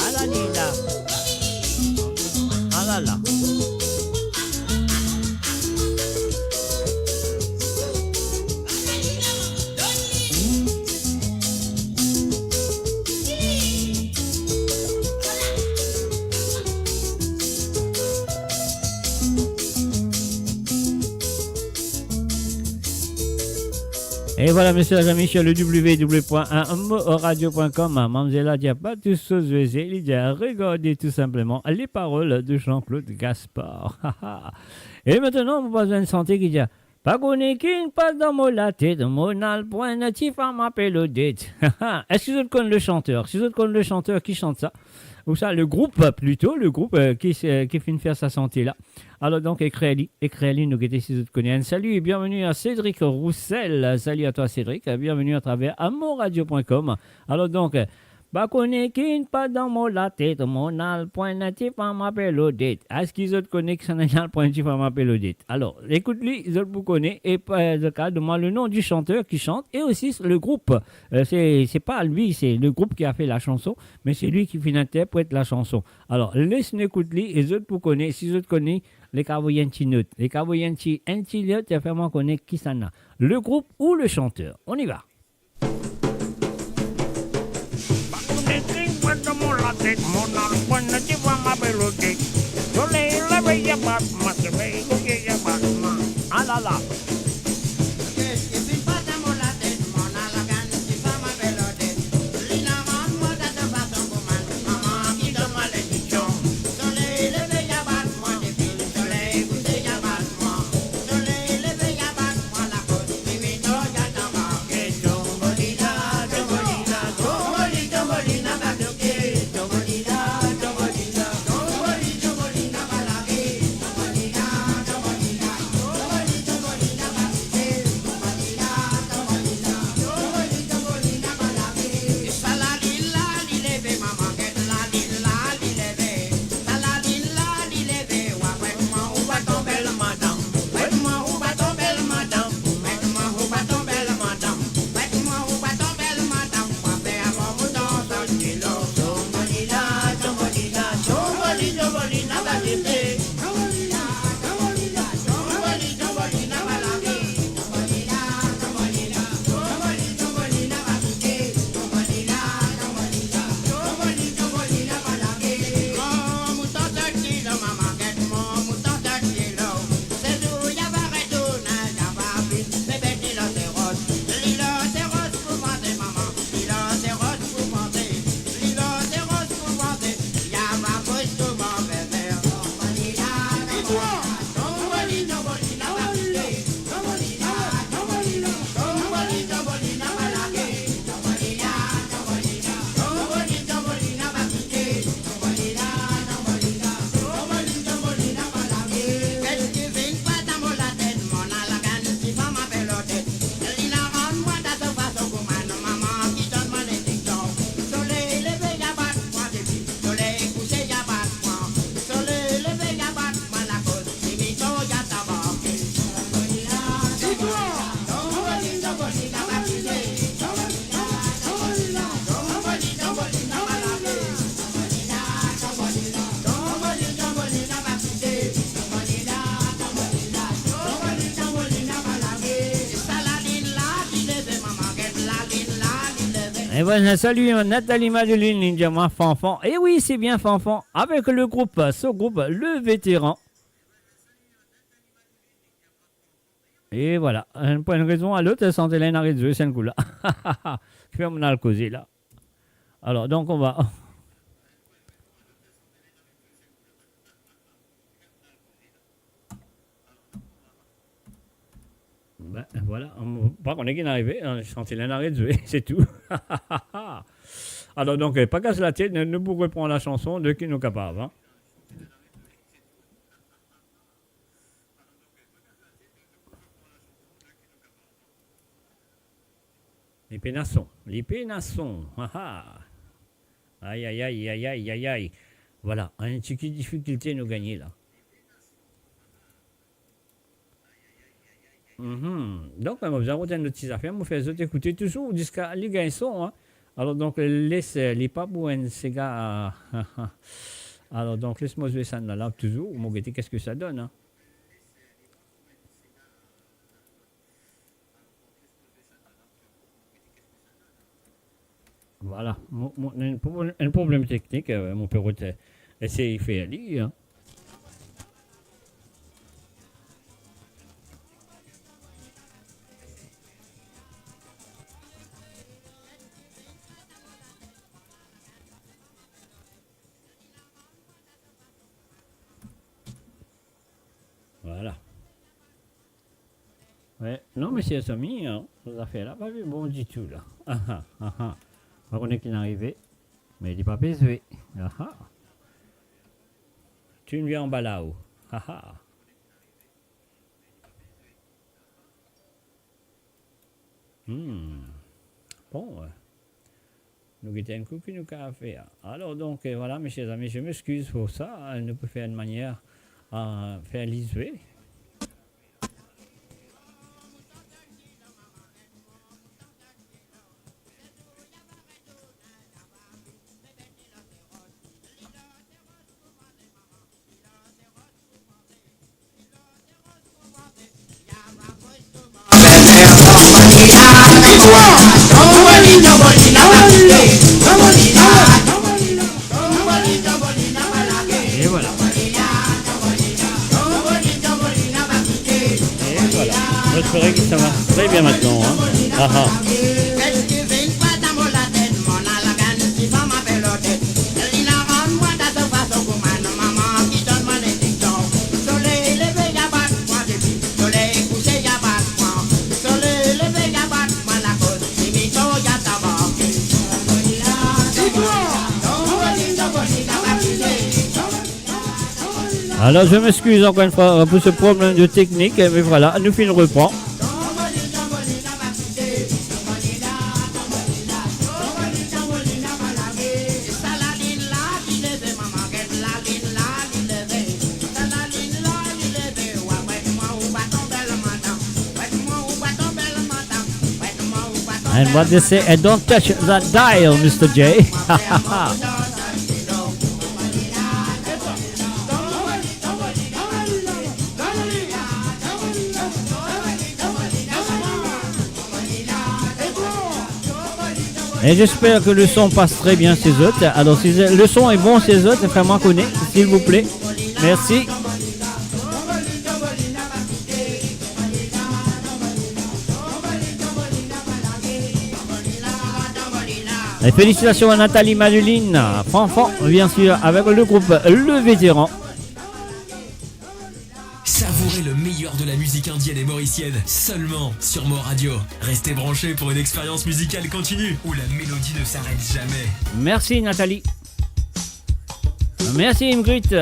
Ala li la. Ala la. Et voilà, messieurs et amis, sur le w w w point amoradio point com, mamzel la dir pa tous so zwezwe, li dir regard li tou sinpleman, les paroles de Jean-Claude Gaspard. Et maintenant, nou pase enn sante ki dir, pa kone ki'nn pas dan mo latet, mo'nn al pran enn ti fam apel Odette. Eski zot konn le chanteur? Si zot konn le chanteur ki shant sa, ou sa, le group plito, le group, euh, ki, euh, ki finn fer sa sante la. Alors donc, ekrir li, ekrir li, nou gete si zot kone. Enn salut et bienvenue à Cédric Roussel. Salut à toi, Cédric. Bienvenue à travers amoradio point com. Alors donc, euh, pa kone ki'nn pas dan mo latet, mo'nn al pran enn ti fam apel Odette. Eski zot kone kisannla inn al pran enn ti fam apel Odette? Alors, ekout li, zot pou kone, e pa, zot kav demann le nom du chanteur qui chante et aussi le groupe. Euh, c'est, c'est pas lui, c'est le groupe qui a fait la chanson, mais c'est lui qui finn interprèt la chanson. Alors, les nou ekout li e zot pou kone, si zot kone, les kav avoy enn ti not. Les kav avoy enn ti, enn ti not, fer mwa kone kisannla. Le groupe ou le chanteur. On y va. Soley leve, li bat mwa, ti vwa mwa bel ode. Soley leve, li bat mwa, ti vwa mwa bel ode. Ah la la. Eh ben, salut, hein, Nathalie Madeline, li dir mwa Fanfan. Eh oui, c'est bien Fanfan, avec le groupe, ce groupe, le vétéran. E vwala, enn, pou enn rezon a lot, sante la inn aret zwe sa enn kou la. Ki fer monn al koze la. Alor, donk, on va... Be, vwala, mo pa kone ki inn arive, hein, sante la inn aret zwe, se tou. Alor, donk, eh, pa kas latet, nou, nou pou repran la sanson de ki nou kapav, hein. Li pena son, li pena son, ha, ha. Ay, ay, ay. Vwala, enn tigit difikilte nou gagne la. Mhm. Donk, mo bizin rod enn lot ti zafer, mo fer zot ekoute touzour ziska li gagn son, hein. Alor, donk, les, eh, li pa pou enn sega, ah, alor, donk, les mo zwe sann la, la touzour, mo gete keski sa donn, hein. Vwala, mo, mo, enn pro-, enn problem teknik, eh, mo pe rod, eh, esey fer li, hein. Vwala. Wi, non, me ser Sami, hein, zafer la pa vinn bon ditou la. Ah, ah, ah, ah. Pa kone ki inn arive, me li pa pe zwe. Ah, ah. To'nn vinn anba lao. Ah, ah. Hmm. Bon, eh, nou gete enn kou ki nou kapav fer. Alor, donk, eh, vwala, mesie, zami, je m'excuse pour ça, hein, nou pou fer enn manier a fer li zwe. Et voilà. Et voilà. J'espère que ça va très bien maintenant, hein. Ah, ah. Alors, je m'excuse encore une fois pour ce problème de technique, mais voilà, nou finn repran. And what they say, eh, don't touch that dial, Mister J. Et j'espère que le son passe très bien chez zot. Alors, si le son est bon chez zot, faites-moi connaître, s'il vous plaît. Merci. Et félicitations à Nathalie Madeline, Fanfan, bien sûr, avec le groupe Le Vétéran. Savourez le meilleur de la musique indienne et mauricienne, seulement sur Mo Radio. Restez branchés pour une expérience musicale continue où la mélodie ne s'arrête jamais. Merci Nathalie. Merci Ingrid.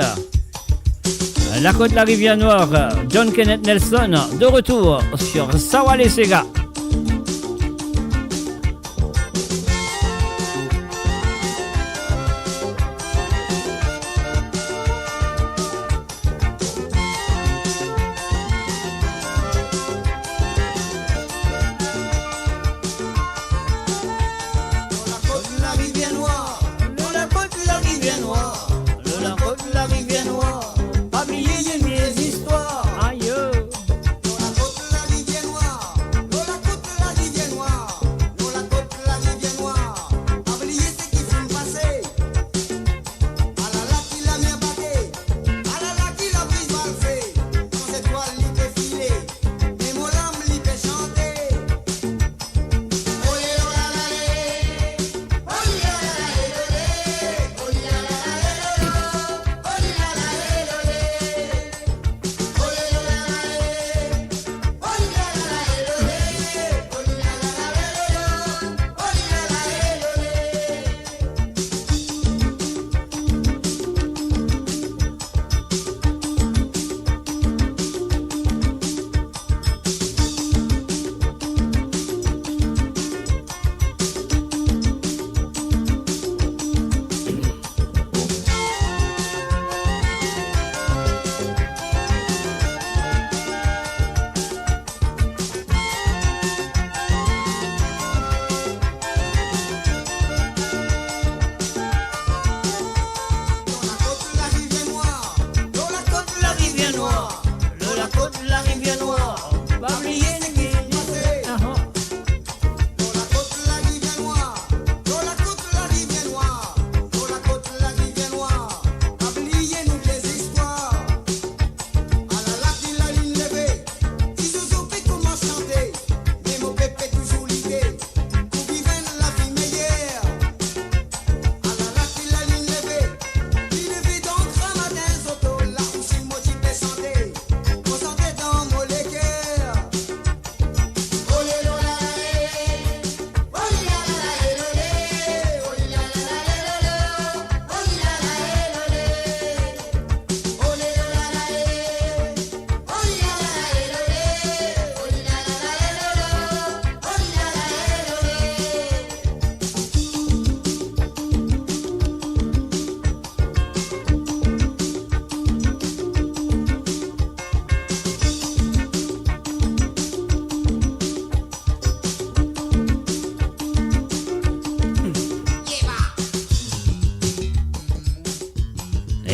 Lakot Larivier Nwar, John Kenneth Nelson, de retour sur Sawale Sega. Lor lakot Larivier Nwar, lor lakot Larivier Nwar, lor lakot Larivier Nwar, pa bliye enn vie zistwar. Ayo. Lor lakot Larivier Nwar, lor lakot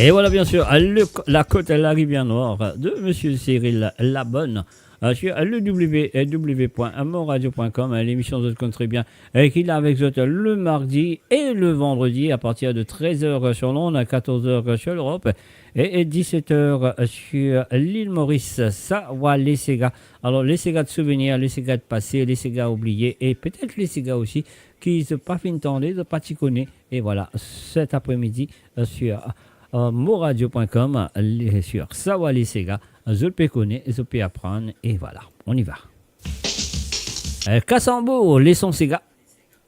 Et voilà, bien sûr, le, la côte, la rivière noire de Monsieur Cyril Labonne, euh, sur le w w w point moradio point com, euh, l'émission, vous connaissez très bien, euh, qui est là avec vous le mardi et le vendredi à partir de treize heures sur l'onde, à quatorze heures sur l'Europe et, et dix-sept heures sur l'île Maurice. Sa va les séga. Alors, les séga de souvenirs, les séga de passé, les séga oubliés et peut-être les séga aussi ki zot pa finn tande, zot pa ti kone. E vwala, set apremidi, euh, sur, euh, moradio point com, euh, le, sur Sa va les séga, zot pe kone, zot pe aprann, e vwala, on y va. Euh, Kasambo, leson sega.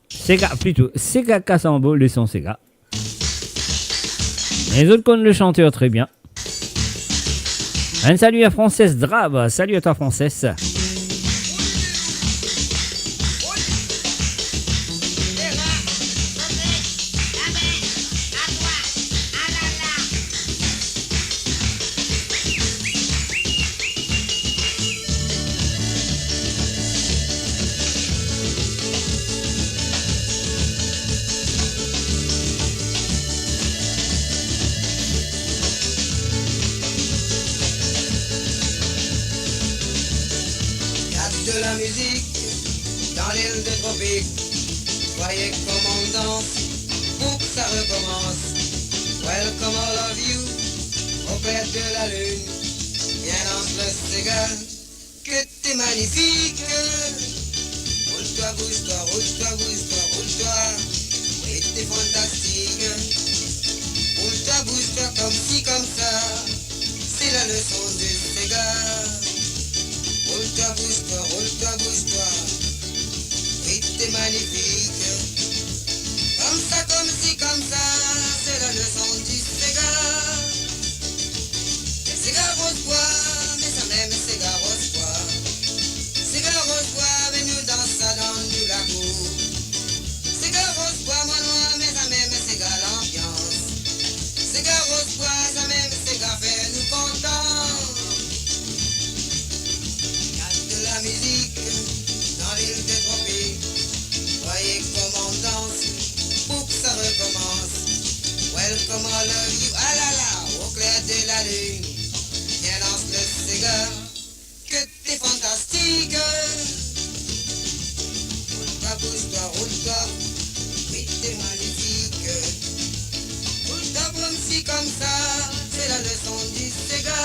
Sega, plito, sega Kasambo, leson sega. E zot konn le chanteur très bien. Un salut à Frances Drab. Salut à toi, Frances. Il y a de la musique dans l'île des tropiques. Voyez comment on danse pour que ça recommence. Welcome all of you au clair de la lune. Viens danse le séga, que t'es magnifique. Roule-toi, bouge-toi, roule-toi, bouge-toi, roule-toi. Oui, t'es fantastique. Roule-toi, bouge-toi comme ci, comme ça. C'est la leçon du séga. Roule-toi, bouge-toi, roule-toi, bouge-toi. Oui, t'es magnifique. Comme ça, comme ci, comme ça, c'est la leçon du séga. Séga Roz Bwa, mezanmi, séga Roz Bwa. Séga Roz Bwa, vinn nou dans sa dan nou lakour. Séga Roz Bwa, mwa nwar, mezanmi, séga lanbians. Séga Roz Bwa, sa mem séga fer nou kontan. Il y a de la musique dans l'île des tropiques. Voyez comment on danse pour que ça recommence. Welcome all of you, ah là là, au clair de la lune. Viens danse le séga, que t'es fantastique. Roule-toi, bouge-toi, roule-toi, oui, t'es magnifique. Roule-toi comme ci, comme ça, c'est la leçon du séga.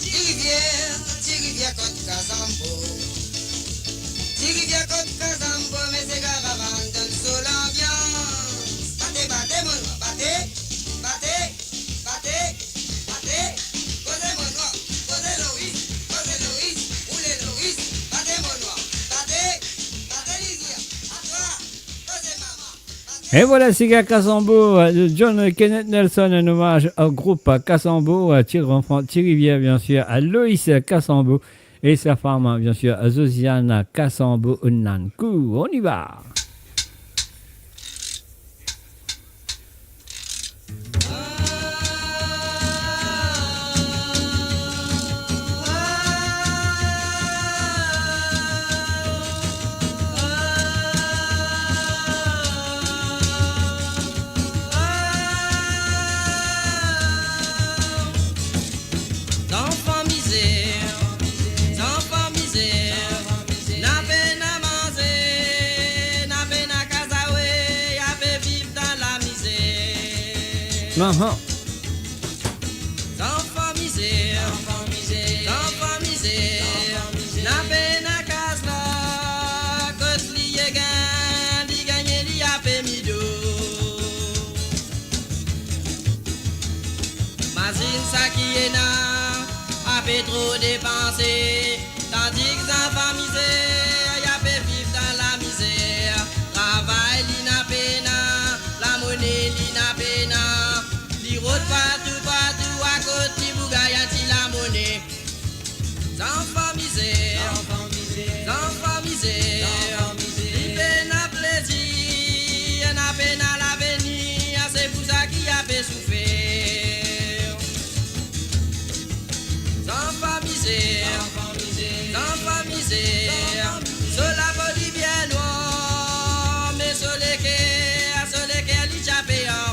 Ti rivier, ti rivier kot Kasambo. Ti rivier kot Kasambo, me séga va vann donn so lanbians. Bate, bate, mo nwar, bate, bate, bate, bate. Koze mo nwar, koze Loris, koze Loris, oule Loris. Bate mo nwar, bate, bate Lizia, atwa, koze mama. E vwala, séga Kasambo, euh, de John Kenneth Nelson, un hommage au groupe Kasambo, euh, Ti Ranfan, Ti Rivier, bien sûr, à Loïs Kasambo et sa femme, bien sûr, Josiane Kasambo Nankou. On y va. Zanfan mizer, zanfan mizer, na pena manze, na pena kaz awe, ya pe viv dan lamizer. Aha. Zanfan mizer, zanfan mizer, na pena kaz la, kot li ye gagn, li gagne li ape mido. Mazinn sa ki ena, ape tro depanse, tandis ki zanfan mizer, ya pe viv dan lamizer. Travay li na pena, lamone li na pena, li rod partou, partou, akot li pou gagn ti lamone. Zanfan mizer, zanfan mizer, li pena plezir, na pena lavenir, se pou sa ki ape soufer. Zanfan mizer, zanfan mizer, so lapo li bien nwar, me so leker, so leker li ti ape an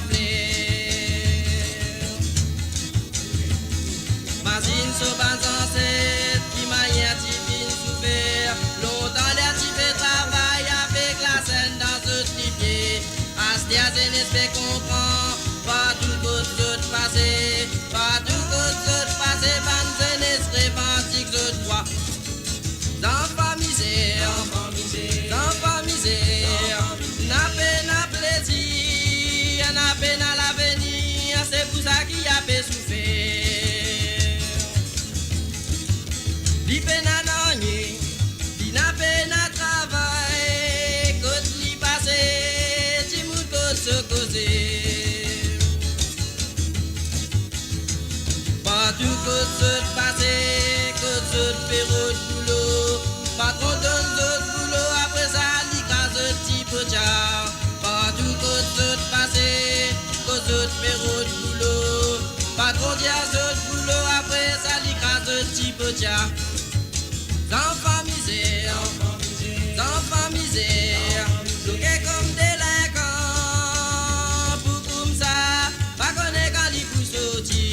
Mazinn so bann zanset, ki manier ti finn soufer. Lontan ler ti pe travay avek lasenn dan zot lipie. Aster zenes pe konpran, partou kot zot pase, partou kot zot pase, bann zenes revandik zot drwa. Zanfan mizer, zanfan mizer, na pena plezir, na pena lavenir, se pou sa ki ape soufer. Li pena nanye, li na pena travay, kot li pase, dimoun koz so koze. Partou kot zot pase, kot zot pe rod boulo, patron donn zot boulo, apre sa li kraz zot tipotia. Partou kot zot pase, kot zot pe rod boulo, patron dir zot boulo, apre sa li kraz zot tipotia. Zanfan mizer, zanfan mizer, bloke kom delinkan, pou koumsa pa kone kan li pou sorti.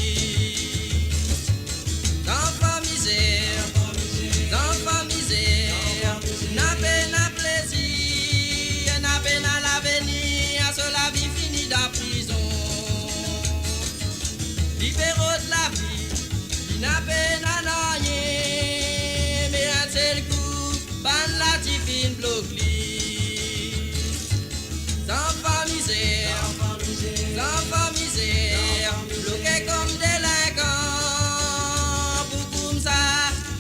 Zanfan mizer, zanfan mizer, na pena plezir, na pena lavenir, so lavi fini dan prizon. Li pe rod lavi, li na pena nanye, me enn sel kou, bann la ti finn blok li. Zanfan mizer, zanfan mizer, bloke kom delinkan, pou koumsa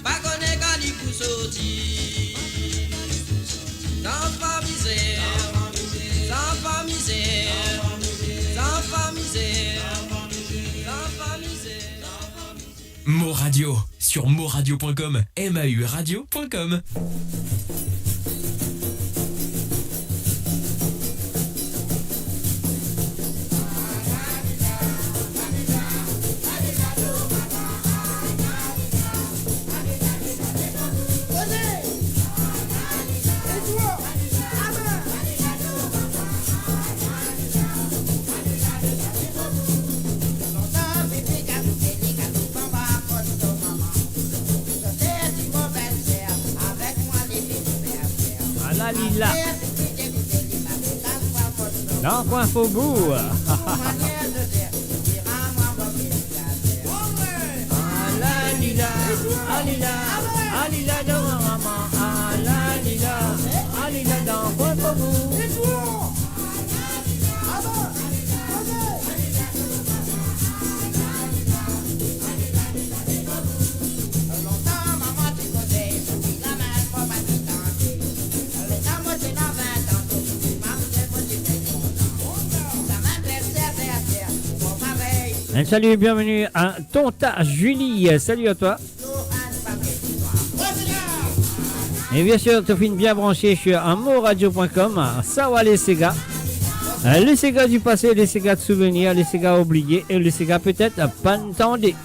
pa kone kan li pou sorti. Zanfan mizer, zanfan mizer, zanfan mizer, zanfan mizer. Mo Radio, sur moradio point com, M A U radio point com. Ala li la. Dan kwin fobour. Ala li la, ali la, ali la dan mama. Ala li la, ali la dan kwin fobour. Un salut et bienvenue à Tonta Julie. Salut à toi. Et bien sûr, tu es bien branché sur moradio point com. Sa va, les séga. Euh, les séga du passé, les séga de souvenirs, les séga oubliés et les séga peut-être pas entendus.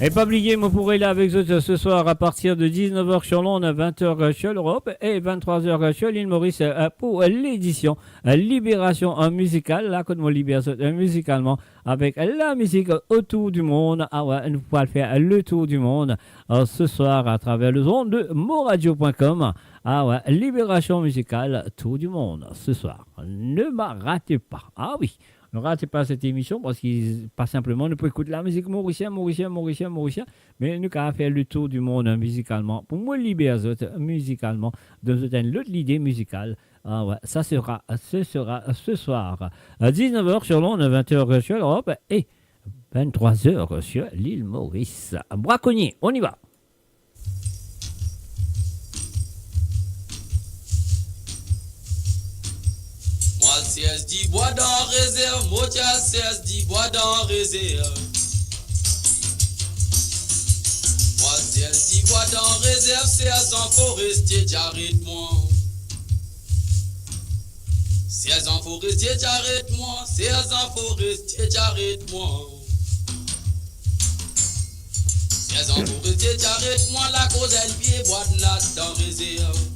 E pa bliye, mo pou rete la avek zot, euh, ce soir à partir de dix-neuf heures sur l'onde, vingt heures, euh, sur l'Europe et vingt-trois heures, euh, sur l'île Maurice, euh, pour, euh, l'édition, euh, Libération, euh, musicale. La, kot mo liber zot, euh, mizikalman avek la mizik, euh, Autour du monde. Ah ouais, nou pou al fer le tour du monde, euh, ce soir à travers les ondes de moradio point com. Ah ouais, Libération musicale, Tour du monde, ce soir. Ne ma ratez pas. Ah oui, ne ratez pas cette émission parce que, pas simplement, nou pou ekout la mizik morisien, morisien, morisien, morisien, me nou kapav fer le tour du monde, euh, mizikalman. Pou mo liber zot, euh, mizikalman, donn zot enn lot lide mizikal. Ah ouais, ça sera, ce sera, euh, ce soir, à dix-neuf heures sur l'onde, vingt heures sur l'Europe et vingt-trois heures sur l'île Maurice. Braconnier, on y va. Mwa Serge Dubois dan rezerv, mo ti al Serge Dubois dan rezerv. Mwa Serge Dubois dan rezerv, serzan forester ti aret mwa. Serzan forester ti aret mwa, serzan forester ti aret mwa. Serzan forester ti aret mwa, lakoz enn pie bwa nat dan rezerv.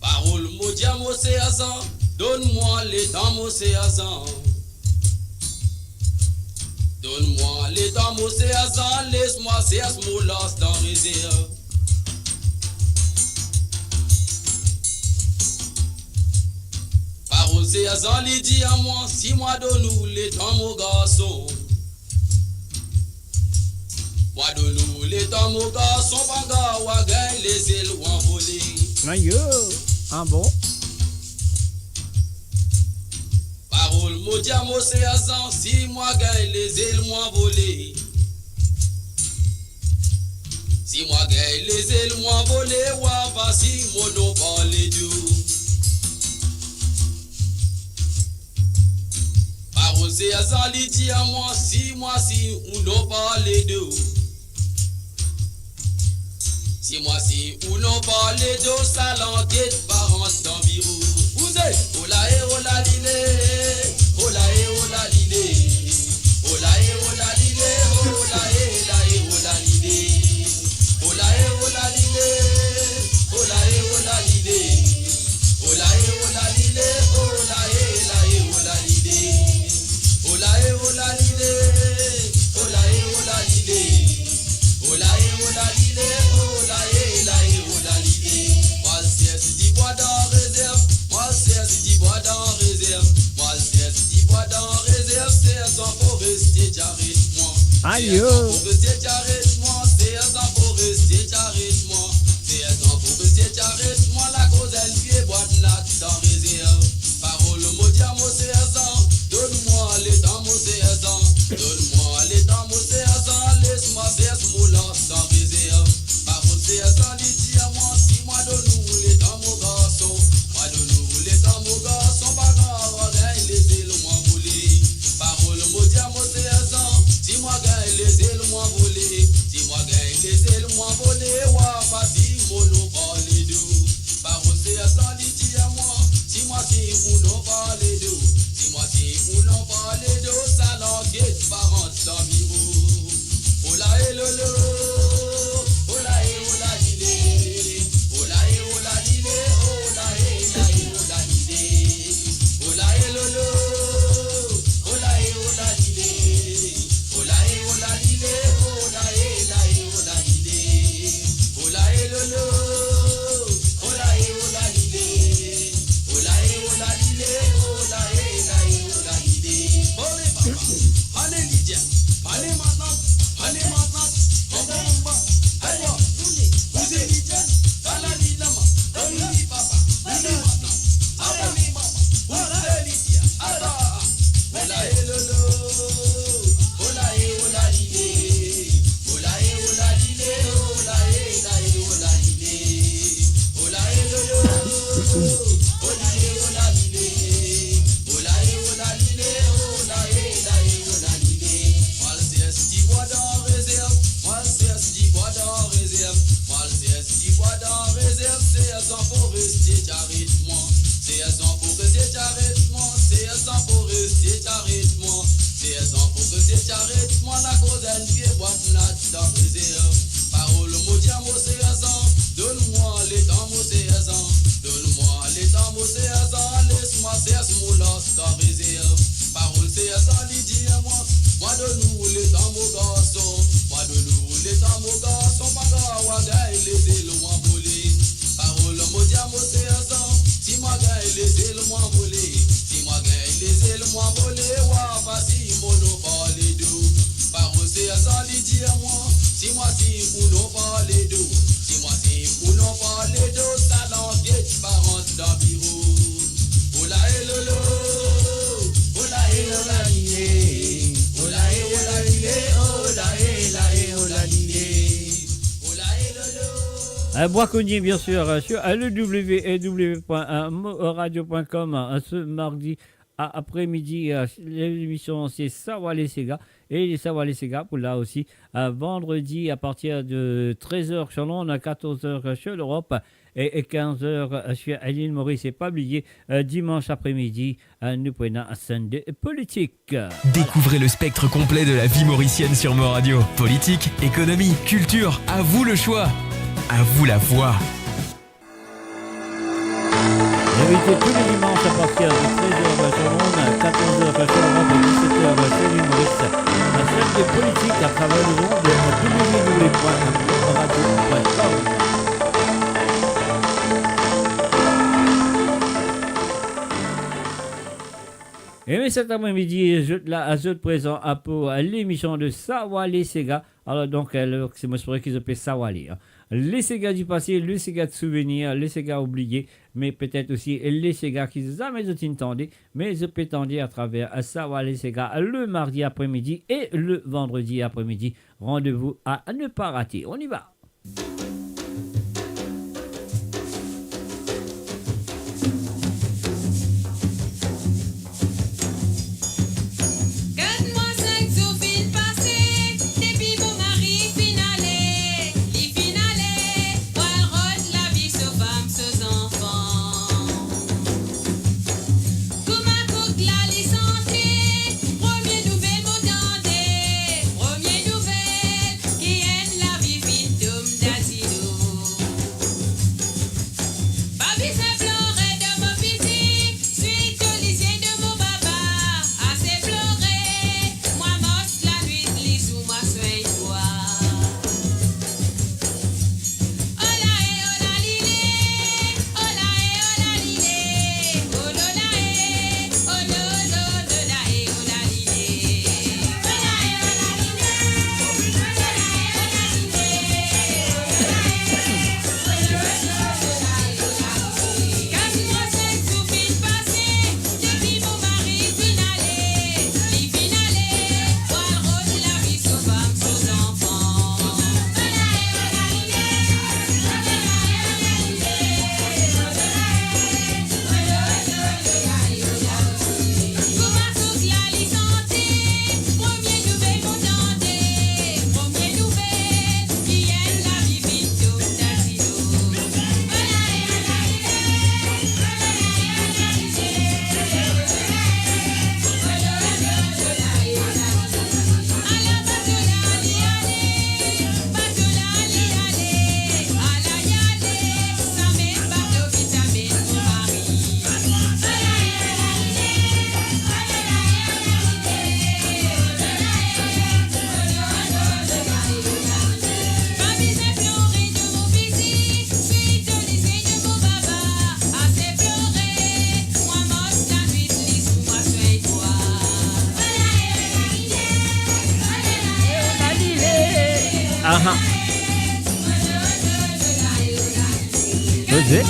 Parol mo dir mo serzan, donn mwa letan mo serzan. Donn mwa letan mo serzan, les mwa sers mo lans dan rezerv. Parol serzan li dir mwa, si mwa donn ou letan mo garson. Mwa donn ou letan mo garson, pangar wa gagn lezel ou anvole. Ayo, ah bon? Parol mo dir mo serzan, si mwa gagn lezel mo anvole. Si mwa gagn lezel mo anvole, wa fasil mo non parle de ou. Parol serzan li dir mwa, si mwa si ou non parle de ou. Si mwa si ou non parle de ou, sa lanket pa rant dan biro. Bouze! Ola e ola lile, ola e ola lile, ola e ola lile, ola e la e ola lile, ola e ola lile, ola e ola lile, ola e ola lile, ola e la e ola lile, ola e ola lile, ola e ola lile. Ola e ola lile, ola e la e ola lile. Mwa Serge Dubois dan rezerv, mwa Serge Dubois dan rezerv, mwa Serge Dubois dan rezerv, serzan forester ti aret mwa. Ayo. Serzan forester ti aret mwa, serzan forester ti aret mwa, serzan forester ti aret mwa, lakoz enn pie bwa nat dan rezerv. Parol mo dir mo serzan, donn mwa letan mo serzan, donn mwa letan mo serzan, les mwa sers mo lans dan rezerv. Parol serzan li dir mwa, si mwa donn ou letan mo garson, mwa donn ou letan mo garson, pa grav, gagn lezel mo anvole. Parol mo dir mo serzan, si mwa gagn lezel mo anvole, si mwa gagn lezel mo anvole, wa fasil mo non parle de ou. Parol serzan li dir mwa, si mwa si ou non parle de ou, si mwa si ou non parle de ou, sa lanket pa rant dan biro. Ola e lolo, ola e ola lile, ola e ola lile, ola e la e ola lile, ola e lolo, ola e ola lile, ola e ola lile, ola e la e ola lile, ola e lolo, ola e ola lile, ola e ola lile, ola e la e ola lile. Bon, me papa, ale Lidia, ale Matant, ale Matant, bon, bon, bon, bon, ale, bouze Lidia, ala li lama, ale li papa, ale Matant, ale li papa, bouze Lidia, ala. Ola e lolo, ola e ola lile, ola e ola lile, ola e la e ola lile, ola e lolo, ola e ola lile, ola e ola lile, ola e la e ola lile. Mwa Serge Ti aret mwa lakoz enn vie bwat nat dan prezerv. Parol mo dir mwa Serzan, donn mwa letan mo Serzan, donn mwa letan mo Serzan, les mwa sers mo lans dan rezerv. Parol Serzan li dir mwa, mwa donn ou letan mo garson, mwa donn ou letan mo garson, pa gagn lezel mwa vole. Parol mo dir mwa Serzan, si mwa gagn lezel mwa vole, si mwa gagn lezel mwa vole, wa fasi mo non parle dou. Parol Serzan li dir mwa, si mwa si ou non parle dou, si mwa si ou non parle dou, sa lanket pa rant dan biro. Ola e lolo, ola e ola li e, ola e ola li e, ola e la e ola li e, ola e lolo. Euh, Bois Cognier, bien sûr, euh, sur, euh, le w w w point radio point com, euh, ce mardi à après-midi, euh, l'émission, c'est Sawa Lesega. Et Sawa Lesega, pour là aussi, euh, vendredi à partir de treize heures sur l'onde, à quatorze heures sur l'Europe et, et quinze heures sur l'île Maurice. Et pas oublier, euh, dimanche après-midi, euh, nou pou ena enn session politik. Découvrez le spectre complet de la vie mauricienne sur Mo Radio. Politique, économie, culture, à vous le choix. À vous la voix. Invité tous les dimanches à partir de treize heures sur l'onde, quatorze heures sur l'Europe et dix-sept heures sur l'île Maurice. La session politik à travers le monde, w w w point radio point com. E me, cet après-midi, zot la, zot prezan, a, pou, a, l'émission de Sawa Lesega. Alors donc, euh, le, c'est, mo espere ki zot pe sawa li, hein. Les ségas du passé, les ségas de souvenirs, les ségas oubliés, mais peut-être aussi les ségas ki zame zot inn tande, mais zot pe tande à travers, euh, Sawa Lesega le mardi après-midi et le vendredi après-midi. Rendez-vous à ne pas rater. On y va. Kat mwa, sink zour finn pase, depi mo mari finn ale, li finn ale, pou al rod lavi so fam, so zanfan. Kouma kouk la li sante, premie nouvel mo tande, premie nouvel, ki enn lavi finn tom dan dilo. Pa bizin plore de mo pitit, swit to lizie de mo baba, ase plore, mwa mars lanwit, lizour mwa swegn twa. Aha. Oze.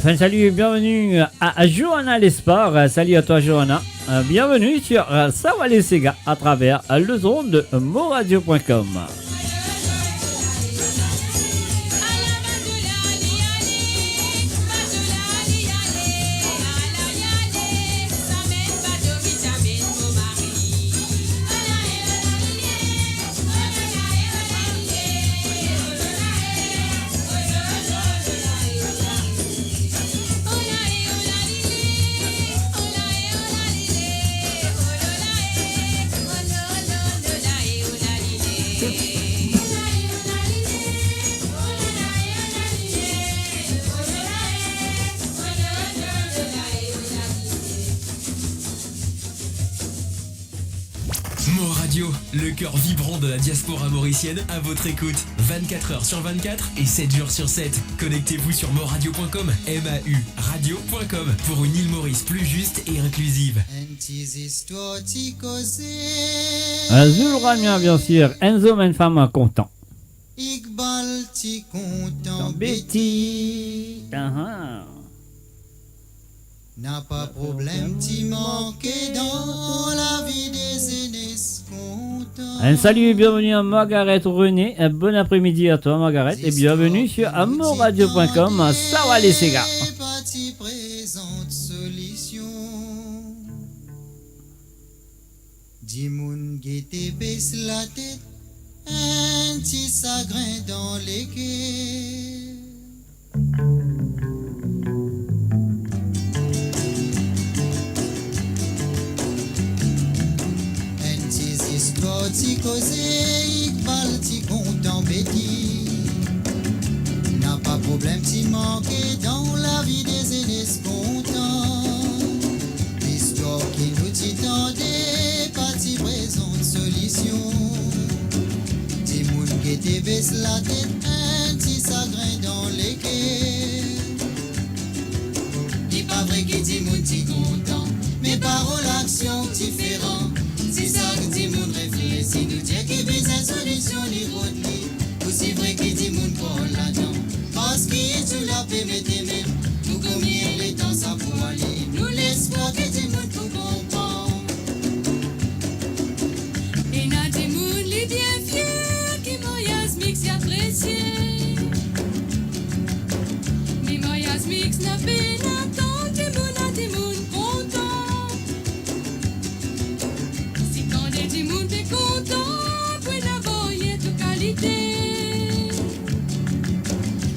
Enfin, salut et bienvenue à, à Johanna Lespard. Salut à toi, Johanna. Euh, bienvenue sur, euh, Sawa Lesega à travers, euh, les ondes de moradio point com. Mor Radio, le cœur vibrant de la diaspora mauricienne, à votre écoute, vingt-quatre heures sur vingt-quatre et sept jours sur sept. Connectez-vous sur mor radio point com, M A U radio point com, pour une île Maurice plus juste et inclusive. Enn ti zistwar, ti koze. Azul Ramia, bien sûr. Enzo, enn fam kontan. Iqbal ti kontan Betty. Betty. Aha. Napa problem ti manke dan lavi de zenes kontan. Un salut et bienvenue à Margaret René. Un bon après-midi à toi, Margaret, et bienvenue sur mor radio point com, Sawa Lesega. Pa ti prezant solision. Dimoun gete bes latet, enn ti sagrin dan leker. Enn ti zistwar, ti koze, Iqbal ti kontan Betty. Napa problem ti manke dan lavi de zenes kontan. Listwar ki nou ti tande pa ti prezant solision. Dimoun gete bes latet, enn ti sagrin dan leker. Li pa vre ki dimoun ti kontan, me parol, aksion diferan. Si sak dimoun reflesi, nou dir ki bizin solision li rod li. Osi vre ki dimoun krwar ladan, parski tou la pe mete mem, nou koumir letan sa pou ale, nou lespwar ki dimoun pou konpran. Ena dimoun li bien fier ki maryaz mix li apresie. Me maryaz mix napa pena kan dimoun a dimoun kontan. Si kan de dimoun pe kontan, pou ena varye tou kalite.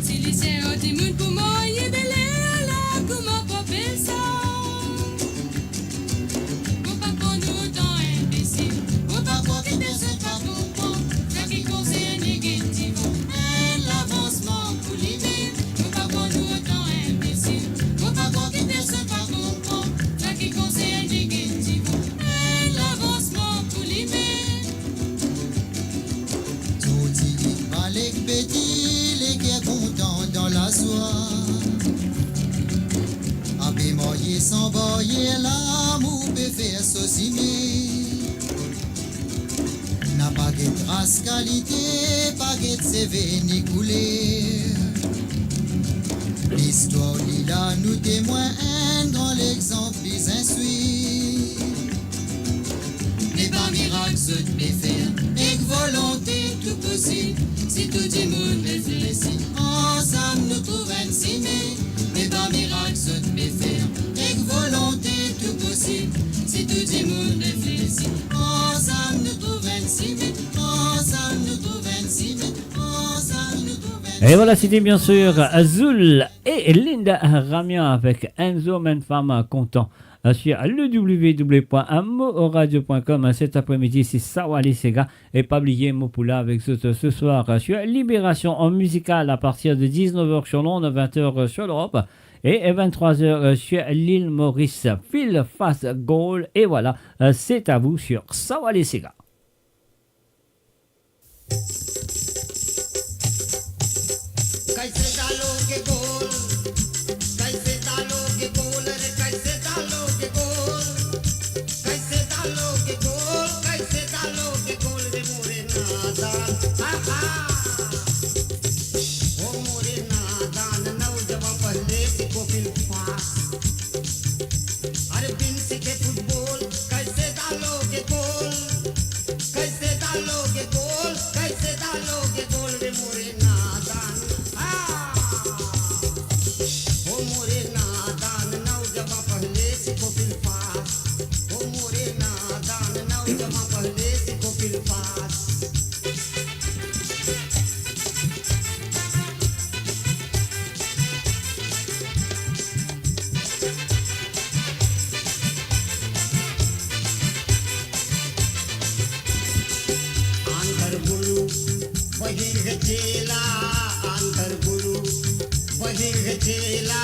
Si li ser dimoun pou marye, beler la kouma pou apel sa? Mo pa krwar nou otan inbesil, mo pa krwar ki personn pa konpran. Sa ki konserne Guy Divan, enn lavansman pou limem. Mo pa krwar nou otan inbesil, mo pa krwar ki personn pa konpran. Sa ki konserne Guy Divan, enn lavansman pou limem. Tou ti Iqbal ek Betty, leker kontan dan lazwa. Ape marye san baryer, lamour pe fer so sime. Napa get ras, kalite, pa get seve ni kouler. Listwar li la nou temwin, enn gran lexanp bizin swiv. Me pa mirak zot pe fer, ek volonte tou posib. Si tou dimoun reflesi, ansam nou trouv enn sime. Me pa mirak zot pe fer, ek volonte tou posib. Si tou dimoun reflesi, ansam nou trouv enn sime. Ansam nou trouv enn sime. Ansam nou trouv enn sime. Et voilà, c'était bien sûr Azul et Linda Ramia avec Enzo, enn fam kontan, euh, sur le w w w point moradio point com. Cet après-midi, c'est Sawa Lesega. Et pas oublier, mo pou la avec zot ce soir, euh, sur Libération en musical à partir de dix-neuf heures sur l'onde, vingt heures sur l'Europe. Et, euh, vingt-trois heures, euh, sur l'île Maurice. Fil Fas Goal. Et voilà, euh, c'est à vous sur Sawa Lesega. कैसे डालोगे गोल, कैसे डालोगे गोल रे, कैसे डालोगे गोल, कैसे डालोगे गोल, कैसे डालोगे गोल रे मोरे नादान। हा, हा। ओ मोरे नादान, नौजवान पहले से कॉफी वही है चेला अंदर गुरु, वही है चेला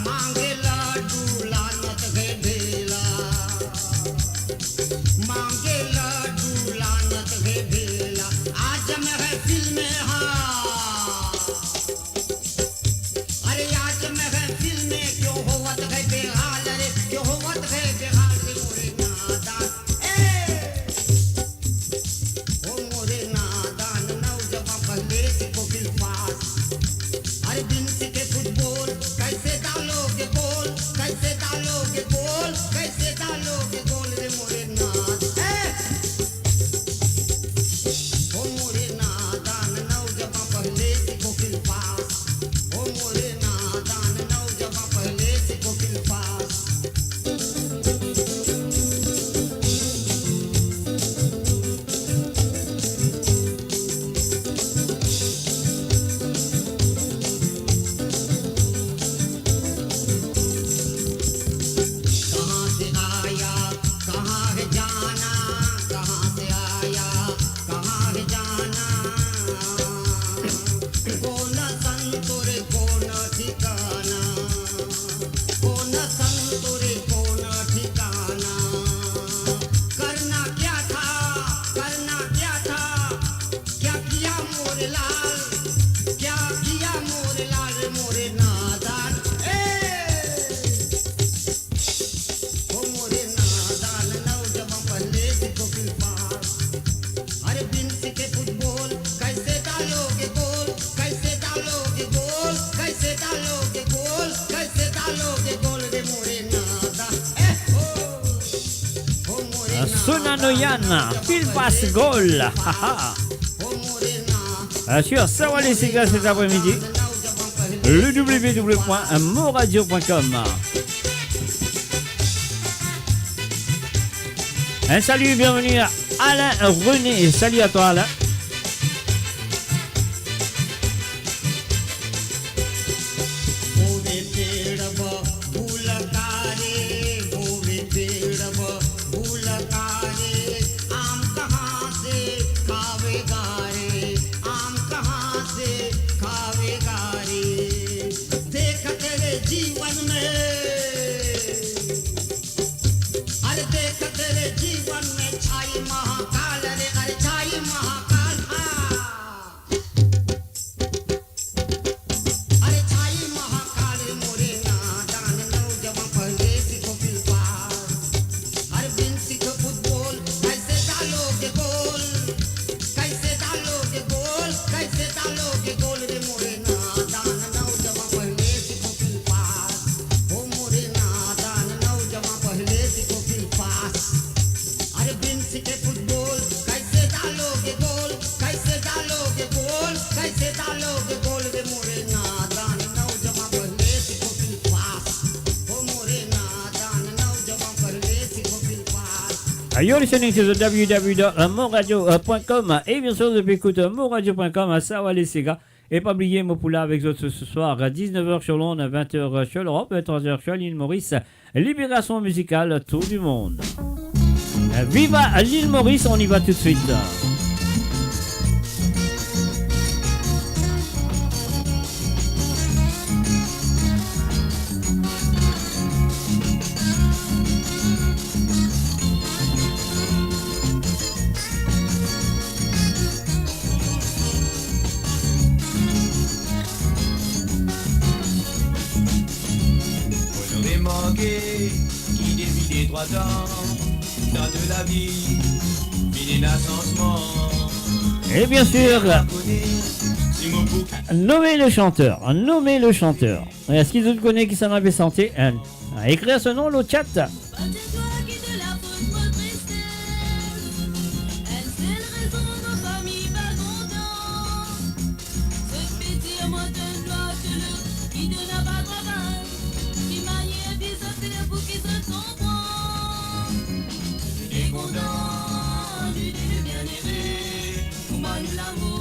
मांगे लड्डू लानत है ढेला, मांगे लड्डू लानत है ढेला। आज महफिल में हाँ, अरे आज महफिल में क्यों होवत है बेहाल रे, क्यों होवत है बेहाल रे मोरे नादान। ए! ओ मोरे नादान नौजवान पहले से को फिल्म पास। अरे बिन सीखे फुटबॉल, कैसे डालोगे गोल, कैसे डालोगे गोल, कैसे डालोगे गोल रे मोरे नाद-, ए! ओ मोरे नादान नौजवान पहले से को फिल्म पास। ओ मोरे नादान नौजवान पहले से को फिल्म पास। कहाँ से आया, कहाँ है जाना, कहाँ से आया, कहाँ है जाना, कौन संतुर, कौन ठिकाना, कौन संतुर, कौन ठिकाना, करना क्या था, करना क्या था, क्या किया मोरे लाल, क्या किया मोरे लाल, मोरे नादान, ए! ओ मोरे नादान नौजवान पहले से को फिल्म पास। अरे बिन सीखे फुटबॉल, कैसे डालोगे गोल, कैसे डालोगे गोल, कैसे डालोगे गोल, कैसे डालोगे गोल रे मोरे नादान, ए हो। ओ मोरे नादान Sonanoyan, नौजवान फिल्म पास पहले से गोल। को फिल्म पास। ओ मोरे नादान Euh, sur Sawa Lesega cet après-midi, le w w w point moradio point com. Un salut, bienvenue à Alain René. Salut à toi, Alain. बोवे पेड़ ब फूल का रे, बोवे पेड़ ब फूल का रे, आम कहाँ से खावेगा रे, आम कहाँ से खावेगा रे। देख तेरे जीवन में, अरे देख तेरे जीवन में छाई महाकाल रे, अरे छाई महाकाल, हाँ। अरे छाई महाकाल मोरे नादान नौजवान पहले से को फिल्म पास। अरे बिन सीखे फुटबॉल, कैसे डालोगे गोल? कैसे डालोगे गोल? कैसे डालोगे गोल रे मोरे नादान नौजवान पहले से को फिल्म पास। ओ मोरे नादान नौजवान पहले से को फिल्म पास। अरे बिन सीखे फुटबॉल, कैसे डालोगे गोल? कैसे डालोगे गोल? कैसे डालोगे गोल रे मोरे नादान नौजवान पहले से को फिल्म पास। ओ मोरे नादान नौजवान पहले से को फिल्म पास। You're listening to the w w w dot moradio point com. Et bien sûr, depuis écoute moradio point com, Sawa Lesega. E pa bliye, mo pou la avek zot ce soir à dix-neuf heures sur l'onde, à vingt heures sur l'Europe, vingt-trois heures sur l'île Maurice. Libération musicale, tour du monde. Viva l'île Maurice, on y va tout de suite. Bonomi manke ki depi de trwa tan, dan to lavi, vinn ena sanzman. Et bien sûr, nommez le chanteur, nommez le chanteur. Eski zot kone kisannla pe sante? Hein? Écrire son nom au chat.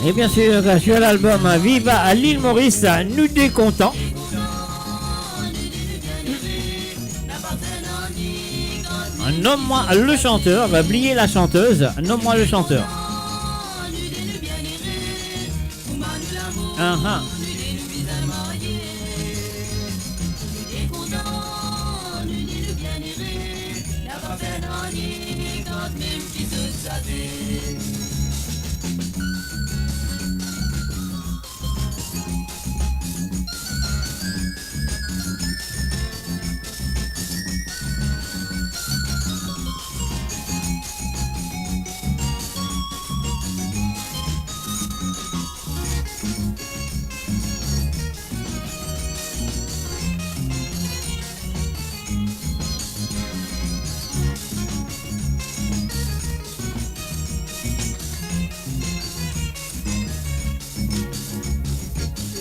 Et bien sûr, sur l'album Viva l'île Maurice, nou de kontan. Nomme-moi le chanteur, oubliez la chanteuse, nomme-moi le chanteur. Aha. Nou de nou bizin marye. Nou de kontan, nou de nou bienere. Napa fer nanye, kantmem ki zot saze.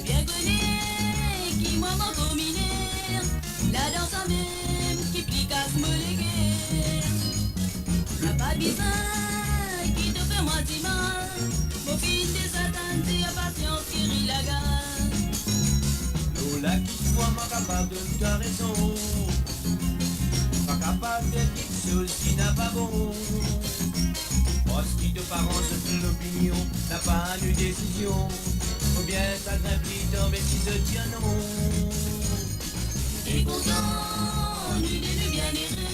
Bien kone ki mwa mo komine, ladan samem ki pli kas mo leker. Napa bizin ki to fer mwa dimal, mo finn deza tann dir pasians geri lagal. Lor la ki fwa mo kapav donn twa rezon, pa kapav fer kiksoz ki napa bon. Parski to paran zot lopinion napa nou desizion, oubien sa grin pli tanbe si zot dir non. Nou de kontan, nou de nou bienere.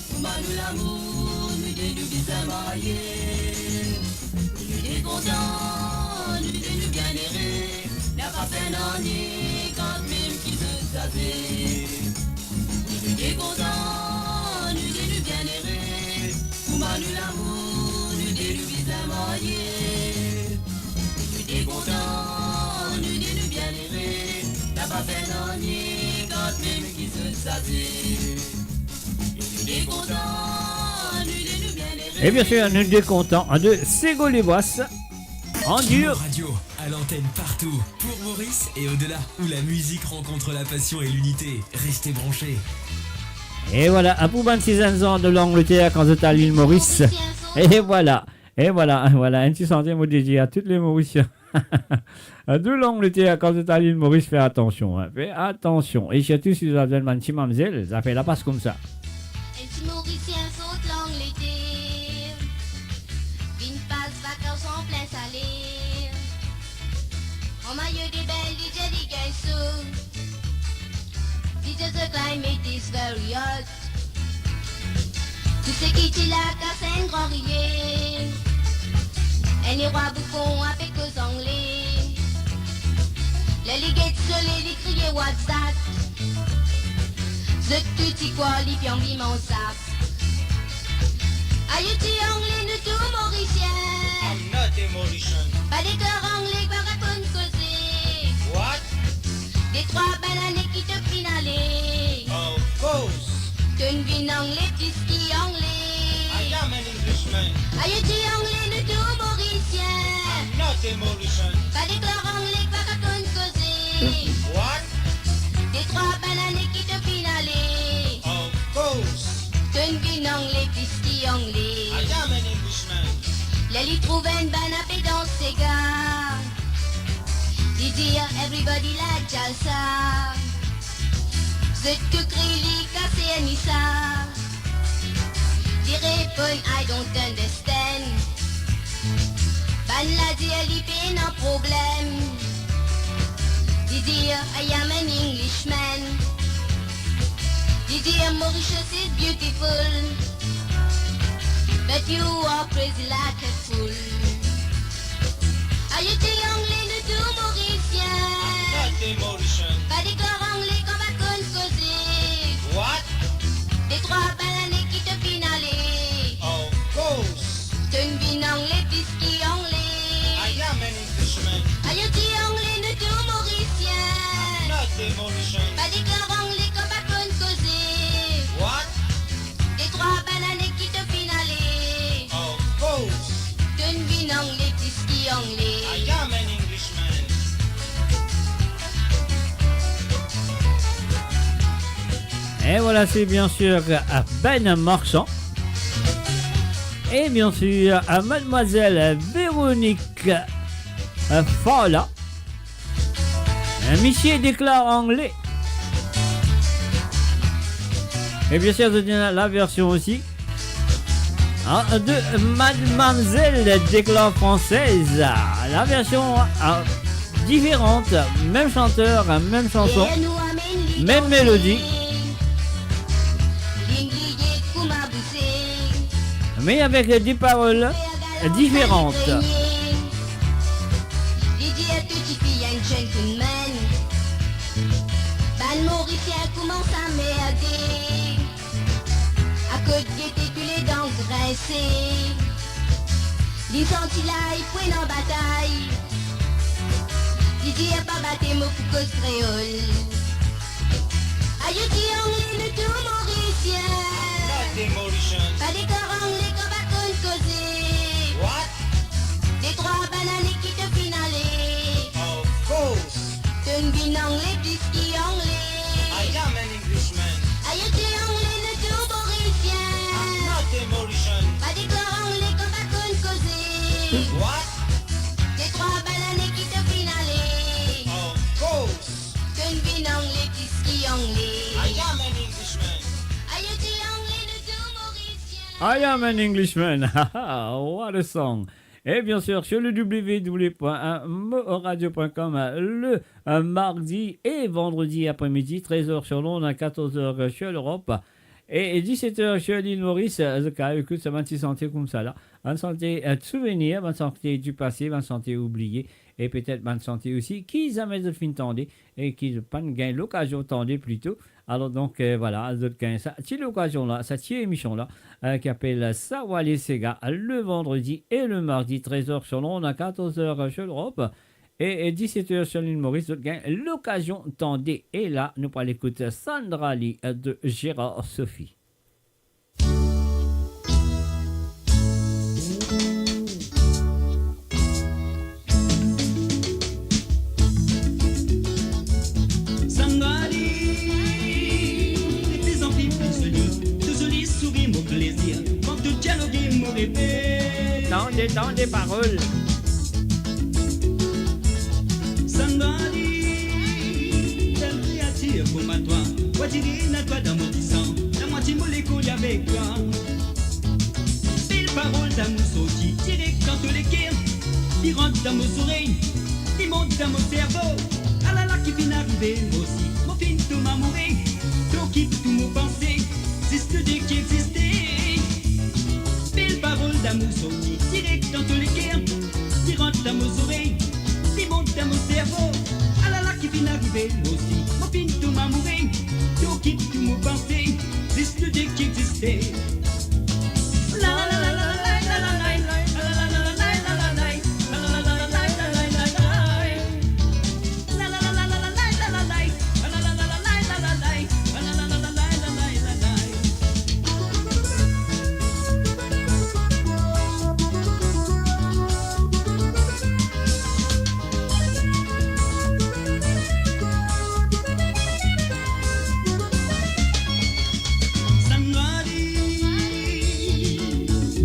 Kouma nou lamour, nou de nou bizin marye. Nou de kontan, nou de nou bienere. Napa fer nanye, kantmem ki zot saze. Nou de kontan, nou de nou bienere. Kouma nou lamour, nou de nou bizin marye. Nou de kontan, nou de nou bienere. Napa fer nanye, kantmem ki zot saze. E bien sir, nou de kontan de Sego Lebras. En direct. Radio, à l'antenne partout, pour Maurice et au-delà, où la musique rencontre la passion et l'unité. Restez branchés. E vwala, pou bann ti zenn zan de Langleter, kan zot al Lil Moris. E vwala, e vwala, vwala, enn ti sante mo dedie a tou le Morisien. De Langleter, kan zot al Lil Moris, fer atansion, hein, fer atansion. E sirtou si zot al zwenn bann ti mamzel, zafer la pas koumsa. Enn ti Morisien sort Langleter, vinn pas vakans an plin sale. An mayo de bin, li dir li gagn so. Li dir the climate is very hot. Tou seki ti la kas enn gran riye. Enn lerwa boufon apel koz angle. Ler li get soley, li kriye, "What's that?" Zot tou ti krwar li pe anvi manz sap. Ayo ti Angle, nou tou Morisien. I'm not a Mauritian. Pa deklar Angle, pa rakonn koze. What? Detrwa bann ane ki to finn ale. Of course. Tonn vinn Angle plis ki Angle. I am an Englishman. Ayo ti Angle, nou tou Morisien. I'm not a Mauritian. Pa deklar Angle, pa rakonn koze. What? Detrwa bann ane ki to finn ale. Of course. Tonn vinn Angle plis ki Angle. I am an Englishman. Ler li trouv enn bann apel dan sega, li dir, "Everybody like jalsa." Zot tou kriy li, "Kase enn esa." Li reponn, "I don't understand." Bann la dir li pena problem. Li dir, "I am an Englishman." Li dir, "Mauritius is beautiful, but you are crazy like a fool." Ayo ti Angle, nou tou Morisien. I'm not a Mauritian. Pa deklar Angle kan pa konn koze. What? Detrwa bann ane ki to finn ale. Of course. Tonn vinn Angle plis ki Angle. I am an Englishman. Ayo ti Angle, nou tou Morisien. I'm not a Mauritian. Pa deklar Angle kan pa konn koze. What? Detrwa bann ane ki to finn ale. Of course. Tonn vinn Angle plis ki Angle. I am an Englishman. Et voilà, c'est bien sûr, euh, Ben Marchand. Et bien sûr, euh, mademoiselle Véronique, euh, Fala. Euh, misie deklar Angle. Et bien sûr, zot ena la version aussi, hein, de Mademoiselle deklar Française. La version, hein, Différentes, même chanteur, même chanson, même mélodie, mais avec des paroles différentes. Li dir to tifi enn gentleman. Bann Morisien koumans anmerde. Akoz gete tou ledan grinse. Li santi lay pou ena batay. Li dir pa bat mo pou koz kreol. Ayo ti Angle, nou tou Morisien. Pa deklar Angle kan pa konn koze. Detrwa bann ane ki to finn ale. Tonn vinn Angle plis ki Angle. Ayo ti Angle, nou tou Morisien. Pa deklar Angle kan pa konn koze. Detrwa bann ane ki to finn ale. Tonn vinn Angle plis ki Angle. Ayo ti Angle, nou tou Morisien. I am an Englishman. What a song. Et bien sûr, sur le w w w point moradio point com, le euh, mardi et vendredi après-midi, treize heures sur l'onde, à quatorze heures sur l'Europe et dix-sept heures sur l'île Maurice. Euh, zot kapav ekout sa bann ti sante koumsa la. Bann sante, euh, souvenir, bann sante du passé, bann sante oublié, et peut-être bann sante osi ki zame zot finn tande e ki zot pa'nn gagn lokazion tande plito. Alor donk, euh, voilà, zot gagn sa ti lokazion la, sa ti emision la, euh, ki apel Sa Wale Sega, le vendredi et le mardi, treize heures sur l'onde, à quatorze heures sur l'Europe. E, e dix-sept heures sur l'île Maurice, zot gagn lokazion tande. E la, nou pou al ekout Sandra Lee de Gérard Sophie. Sandra Lee, de plus en plus, plus jolie, to zoli sourir mo plezir, kan to dialoge mo reve. Tande, tande parol. Sandra Lee, belle créature comme à toi, on dirait na toi dans mon sang, la moitié molécule avec toi. Bel parol damour sorti direk dan to leker, li rant dan mo zorey, li mont dan mo servo. Alala ki finn arive, mo osi mo finn tom amoure. To ki pou tou mo panse, zis nou de ki existe. Bel parol damour sorti direk dan to leker, li rant dan mo zorey, li mont dan mo servo. Alala ki finn arive, mo osi mo finn tom amoure. To ki pou tou mo panse, zis nou de ki existe. Sandra Lee,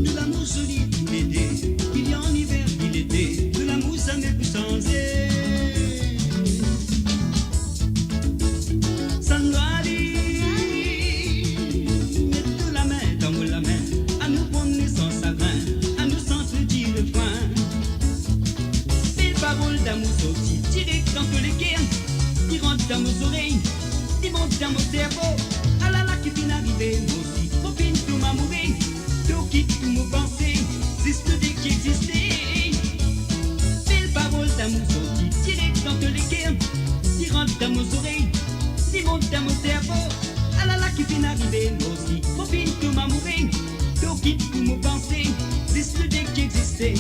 de lamour zoli toulede, ki li an iver, ki lete, de lamour zame pou sanze. Sandra Lee, met to lame dan mo lame, anou promne san sagrin, anou sant dir refrin. Bel parol damour sorti direk dan to leker, li rant dan mo zorey, li mont dan mo servo. Alala ki finn arive, mo osi mo finn tom amoure. To ki pou tou mo panse, zis nou de ki existe. Bel parol damour sorti direk dan to leker, li rant dan mo zorey, li mont dan mo servo. Alala ki finn arive, mo osi mo finn tom amoure. To ki pou tou mo panse, zis nou de ki existe.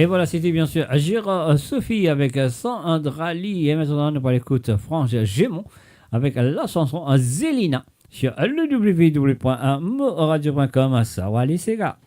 Et voilà, c'était bien sûr Gérard, euh, Sophie avec, euh, Sandra Lee. Et maintenant, nou pou al ekout Frange Gemon avec la chanson, euh, Zelina sur le w w w point moradio point com. Sa Wale Sega.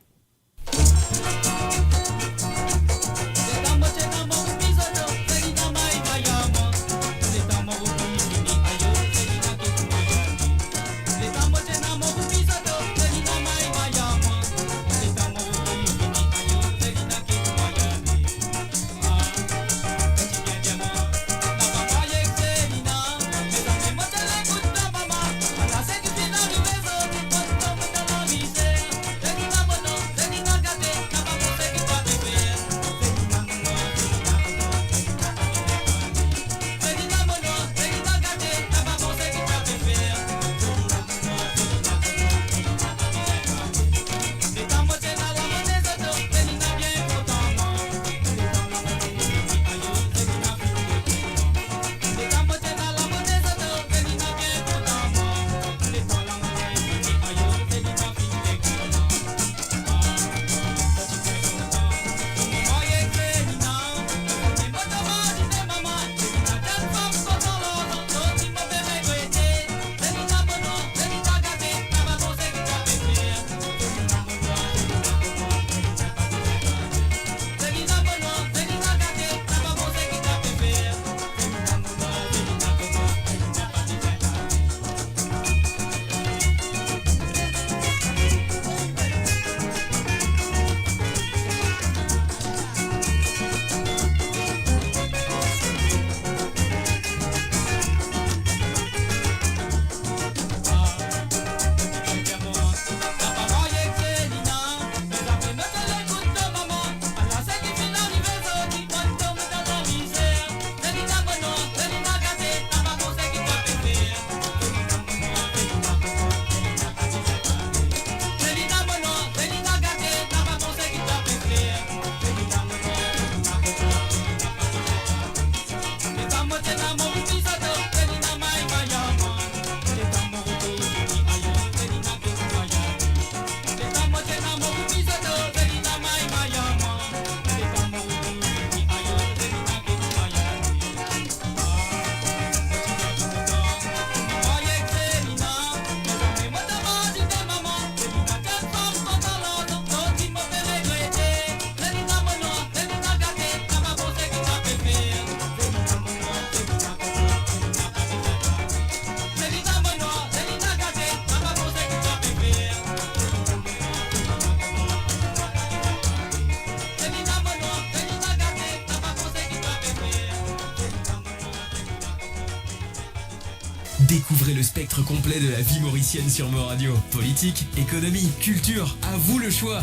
Découvrez le spectre complet de la vie mauricienne sur Mo Radio. Politique, économie, culture, à vous le choix.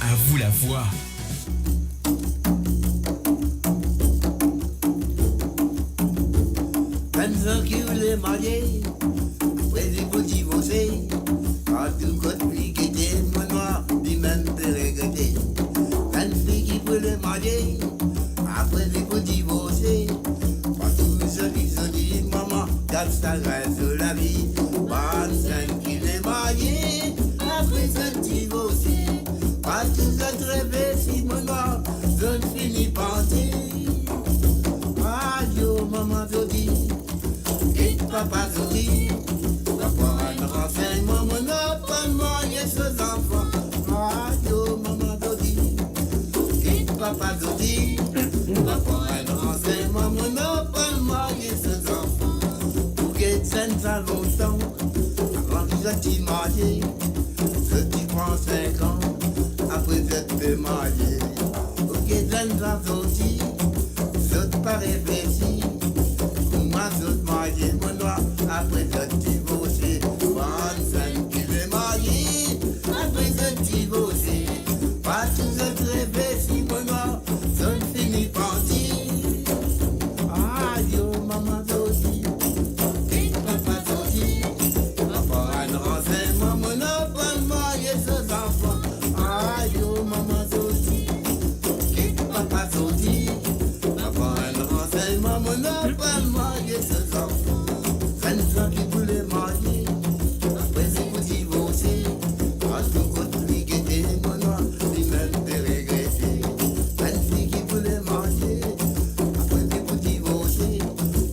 À vous la voix. Bann dimoun ki voule marye, apre li pou divorse, partou kot li gete mo nwa, limem pe regrete. Bann fi ki voule marye, apre li pou divorse, partou zoli zoli mama, gard sa gras so lavi. Bann zenn ki voule marye, apre zot divorse, partou zot reve si mo nwa, zot fini parti. Ayo mama zoli, get papa zoli, pa pran ransegnman, mo nwa pa marye so zanfan. Ayo mama zoli, get papa zoli, pa pran ransegnman, mo nwa pa marye so zanfan. Pou get zenn sa lontan, avan ki zot ti marye, zot ti pran sink an, apre zot pe marye. Pou get zenn sa sorti, zot pa reflesi. Kouma zot marye mo nwa, apre zot divorse. Bann zenn ki voule marye, apre zot divorse, partou zot reve si mo nwa, zot fini parti. Ayo mama zoli, get papa zoli, pa pran ransegnman, mo nwa pa marye so zanfan. Ayo mama zoli, get papa zoli, pa pran ransegnman, mo nwa pa marye so zanfan. Bann zenn ki voule marye, apre li pou divorse, partou kot li gete mo nwa, limem pe regrete. Bann fi ki voule marye, apre li pou divorse,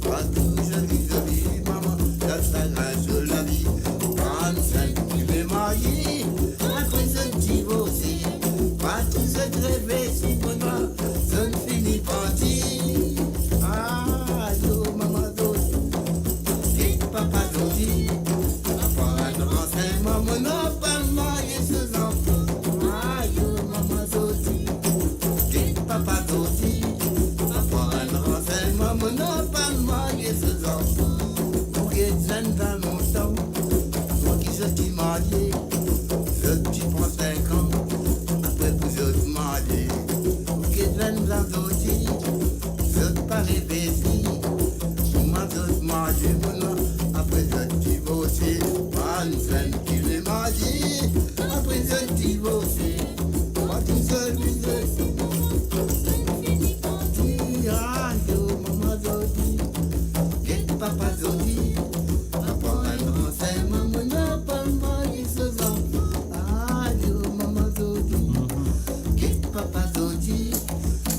partou zoli zoli mama, gard sa gras so lavi. Bann zenn ki voule marye, apre zot divorse, partou zot reve si mo nwa, zot fini parti. Ayo mama zoli, get papa zoli, pa pran ransegnman, mo nwa pa marye so zanfan. Ayo mama zoli, get papa zoli, pa pran ransegnman, mo nwa pa marye so zanfan. Pou get zenn sa lontan, avan ki zot ti marye, zot ti pran sink an, apre pou zot marye. Pou get zenn sa sorti, zot pa reflesi. Kouma zot marye mo nwa, apre zot divorse. Bann zenn ki voule marye, apre zot divorse, partou zoli zoli. Ayo mama zoli, get papa zoli, pa pran ransegnman, mo nwa pa marye so zanfan. Ayo mama zoli, get papa zoli,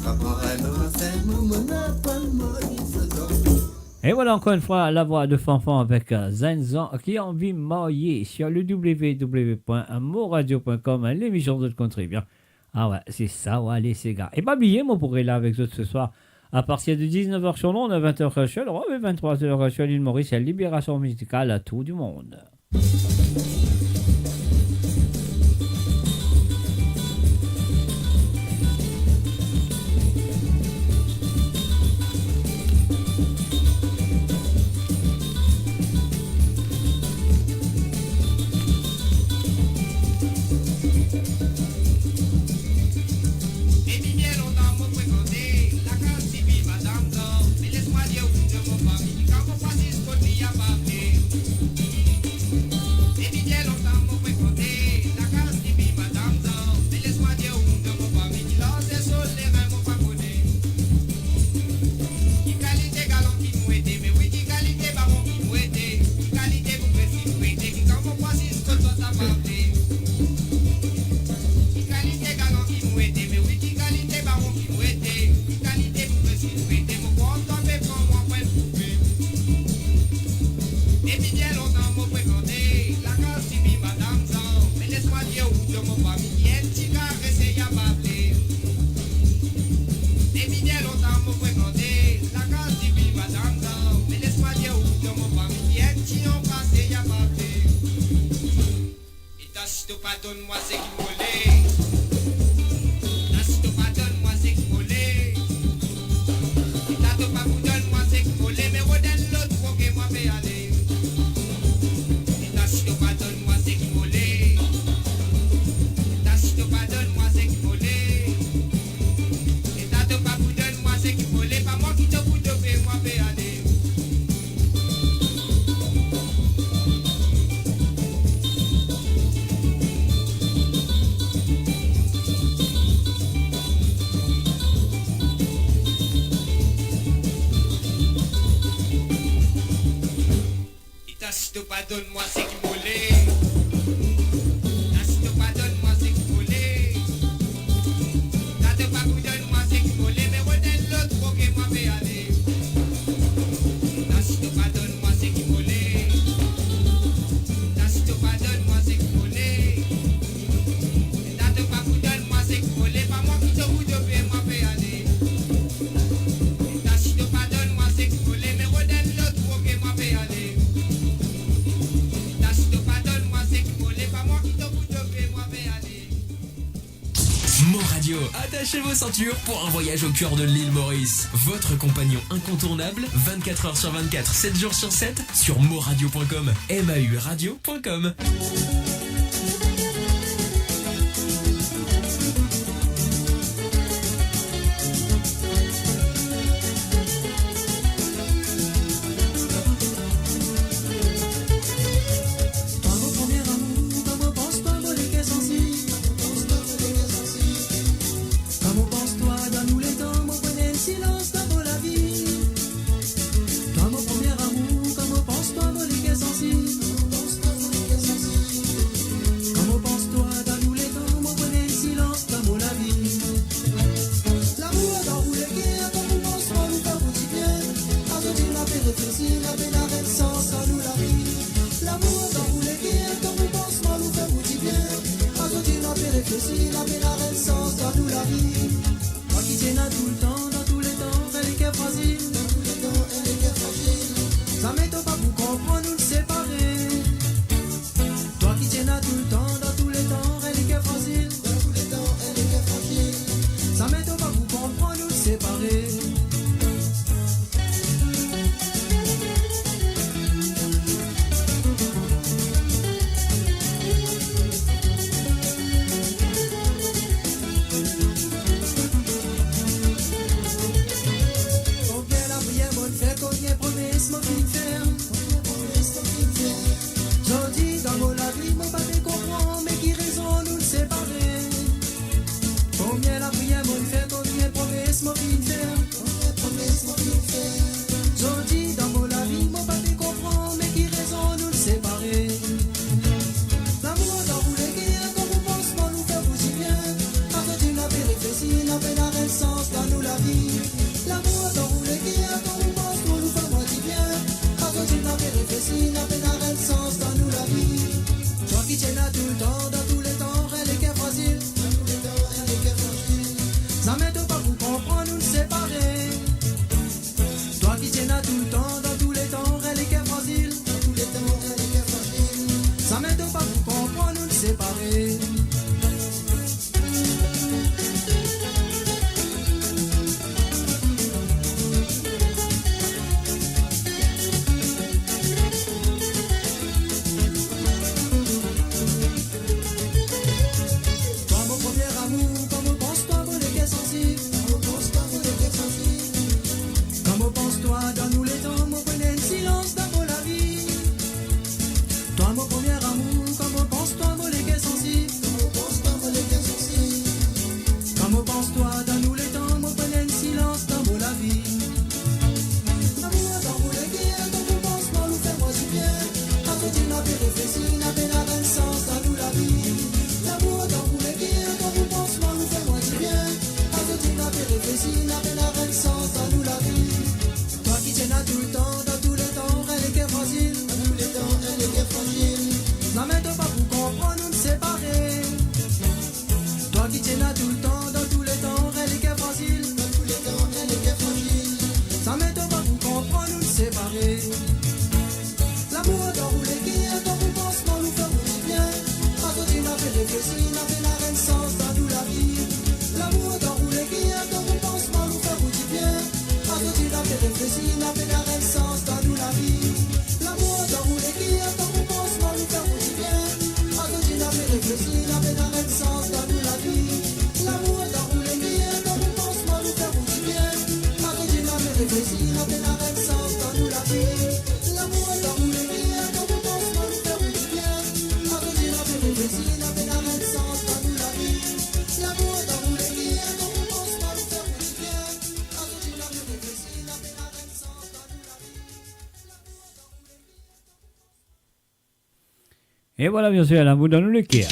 pa pran ransegnman, mo nwa pa marye so zanfan. Et voilà encore une fois la voix de Fanfan avec, euh, Zenn Zan ki anvi marye sur le w w w point mo radio point com, hein, l'émission de Country. Bien. Ah ouais, c'est ça, ouais, les ségas. Et pas oublier, moi, pour être là avec vous ce soir, à partir de dix-neuf heures sur l'onde, à vingt heures sur le, ouais, vingt-trois heures sur l'île Maurice, il y a Libération Musicale à Tour du Monde. Depi bien lontan mo frekante lakaz tifi Madam Zan, me les mwa dir ou, de mo fami, kan mo pa zis kot li a pa vle. Depi bien lontan mo frekante lakaz tifi Madam Zan, me les mwa dir ou, de mo fami, ki laz so lerin mo pa kone. Ki kalite galan ki mo ete, me wi, ki kalite baron ki mo ete, ki kalite bougres ki mo ete, ki kan mo pa zis kot zot a pa vle. Ki kalite galan ki mo ete, me wi, ki kalite baron ki mo ete, ki kalite bougres ki mo ete, mo kontan pe pran mwa pwin koupe. Depi bien lontan mo frekante lakaz tifi Madam Zan, me les mwa dir ou, de mo fami, ki enn ti karese a pa vle. Depi bien lontan mo frekante lakaz tifi Madam Zan, me les mwa dir ou, de mo fami, ki enn ti anbrase a pa vle. E dan si to pa donn mwa seki mo le, dan si to pa donn mwa seki mo le, e dan to pa pou donn mwa seki mo le, me rod enn lot bro ke mwa pe ale. To pa donn mwa seki mo le. Tasi to pa donn mwa seki mo le. Tasi to pa pou donn mwa seki mo le, me rod enn lot, oke, mwa pe ale. Tasi to pa donn mwa seki mo le. Tasi to pa donn mwa seki mo le. Tasi to pa pou donn mwa seki mo le, pa mwa ki to pou dope, mwa pe ale. Tasi to pa donn mwa seki mo le, me rod enn lot, oke, mwa pe ale. Tasi to pa donn mwa seki mo le, pa mwa ki to pou dope, mwa pe ale. Mon Radio, attachez vos ceintures pour un voyage au cœur de l'île Maurice. Votre compagnon incontournable, vingt-quatre heures sur vingt-quatre, sept jours sur sept, sur moradio point com, M A U radio point com. Twa mo premie amour, kan mo pans twa mo leker sansib. Kan mo pans twa dan nou letan, mo pran enn silans dan mo lavi. Twa mo premie amour, kan mo pans twa mo leker sansib. Kan mo pans twa dan nou letan, mo pran enn silans dan mo lavi. Lamour dan ou leker, kan ou pans mwa, ou fer mwa dibien. Azordi mwa pe reflesi, mwa pena enn sans dan nou lavi. Lamour dan ou leker, kan ou pans mwa, ou fer mwa dibien. Azordi mwa pe reflesi, mwa pena enn sans dan nou lavi. Twa ki ti ena toultan, dan tou letan, enn leker frazil. Dan tou letan, enn leker frazil. Zame to pa pou konpran nou separe. Twa ki ti ena toultan, dan tou letan, enn leker frazil. Dan tou letan, enn leker frazil. Zame to pa pou konpran nou separe. Konbien lapriyer mo'nn fer, konbien promes mo finn fer. Zordi dan mo lavi, mo pa pe konpran, me ki rezon nou separe. Konbien lapriyer mo'nn fer, konbien promes mo finn fer. Zordi dan mo lavi, mo pa pe konpran, me ki rezon nou separe. Lamour dan ou leker, kan ou pans mwa, ou fer mwa dibien. Azordi mwa pe reflesi, mwa pena enn sans dan nou lavi. Lamour dan ou leker, kan ou pans mwa, ou fer mwa dibien. Azordi mwa pe reflesi, mwa pena enn sans dan nou lavi. Twa ki ti ena toultan, dan tou letan, enn leker frazil. Dan tou letan, enn leker frazil. Zame to pa pou konpran nou separe. Twa ki ti ena toultan, dan tou letan, enn leker frazil. Dan tou letan, enn leker frazil. Zame to pa pou konpran nou separe. Twa mo premie amour, kan mo pans twa mo leker sansib. Kan mo pans twa mo leker sansib. Kan mo pans twa dan nou letan, mo pran enn silans dan mo lavi. Twa mo premie amour, kan mo pans twa mo leker sansib. Kan mo pans twa mo leker sansib. Kan mo pans twa dan nou letan, mo pran enn silans dan mo lavi. Lamour dan ou leker, kan ou pans mwa, ou fer mwa dibien. Azordi mwa pe reflesi, mwa pena enn sans dan nou lavi. Lamour dan ou leker, kan ou pans mwa, ou fer mwa dibien. Azordi mwa pe reflesi, mwa pena enn sans dan nou lavi. Twa ki ti ena toultan, dan tou letan, enn leker frazil. Dan tou letan, enn leker frazil. Zame to pa pou konpran nou separe. Twa ki ti ena toultan, dan tou letan, enn leker frazil. Dan tou letan, enn leker frazil. Zame to pa pou konpran nou separe. Lamour dan ou leker, kan ou pans mwa, ou fer mwa dibien. Azordi mwa pe reflesi, mwa pena enn sans dan nou lavi. Lamour dan ou leker, kan ou pans mwa, ou fer mwa dibien. Azordi mwa pe reflesi, mwa pena enn sans dan nou lavi. Lamour dan ou leker, kan ou pans mwa, ou fer mwa dibien. Azordi mwa pe reflesi, mwa pena enn sans dan nou lavi. Lamour dan ou leker, kan ou pans mwa, ou fer mwa dibien. Azordi mwa pe reflesi, mwa pena enn sans dan nou lavi. Lamour dan ou leker, kan ou pans mwa, ou fer mwa dibien. Azordi mwa pe reflesi, mwa pena enn sans dan nou lavi. Lamour dan ou leker, kan ou pans mwa, ou fer mwa dibien. Azordi mwa pe reflesi, mwa pena enn sans dan nou lavi. Et voilà, bien sûr, l'amour dans le cœur.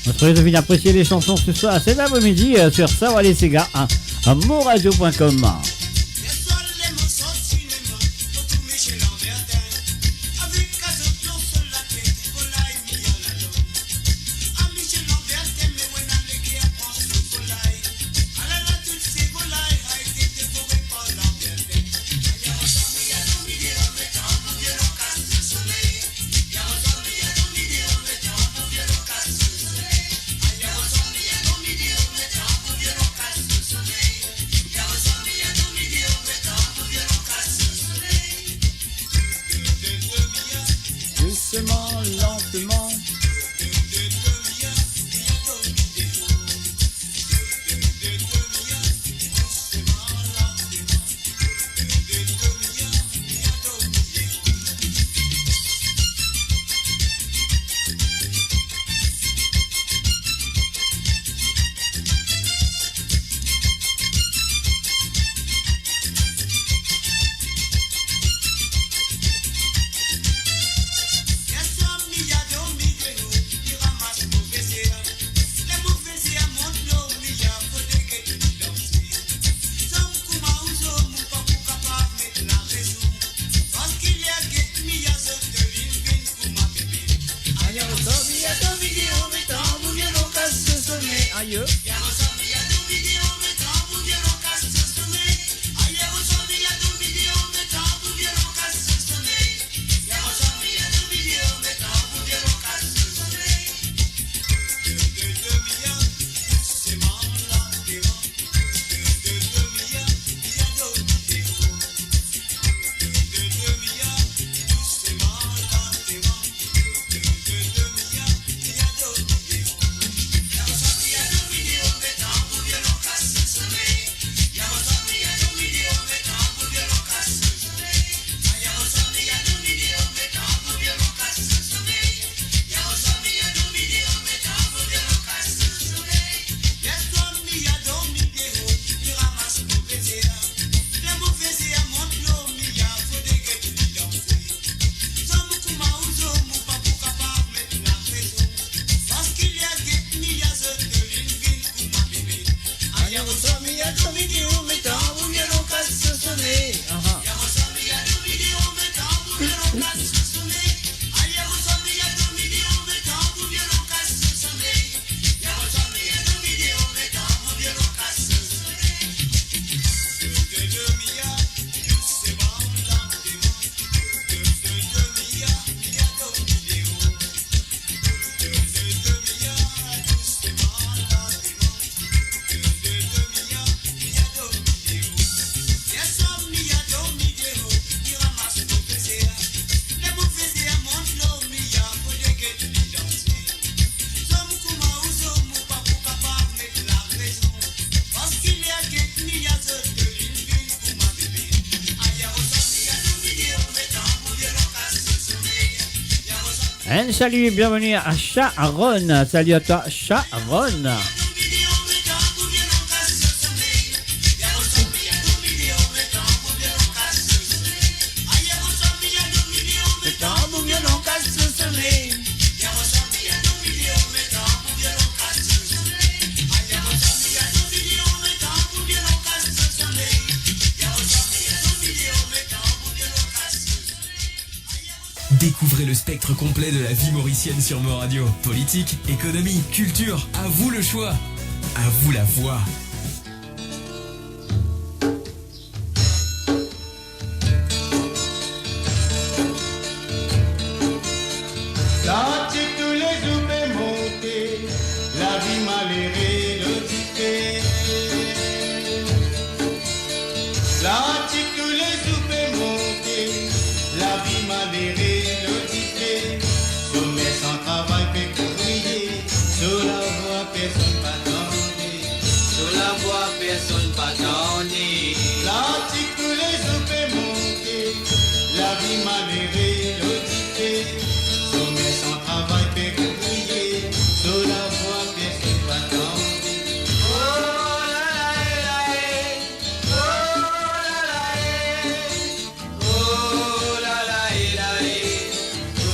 On se retrouve à apprécier les chansons ce soir, cet après-midi, euh, sur Savoir les Ségas, hein, à mon radio point com. Doucement, lentement. Aye. Aha. Un salut et bienvenue à Sharon. Salut à toi, Sharon. Découvrez le spectre complet de la vie mauricienne sur Mon Radio. Politique, économie, culture, à vous le choix. À vous la voix. Latik toulezour pe monte, lavi malere lor dife. Latik toulezour pe monte, lavi malere lor dife. Somer san travay pe kriye, so lavwa personn pa tande. So lavwa personn pa tande. Latik toulezour pe monte, lavi malere lor dife. Somer san travay pe kriye, so lavwa personn pa tande. Oh la la, eh la, eh. Oh la la, eh la, eh. Oh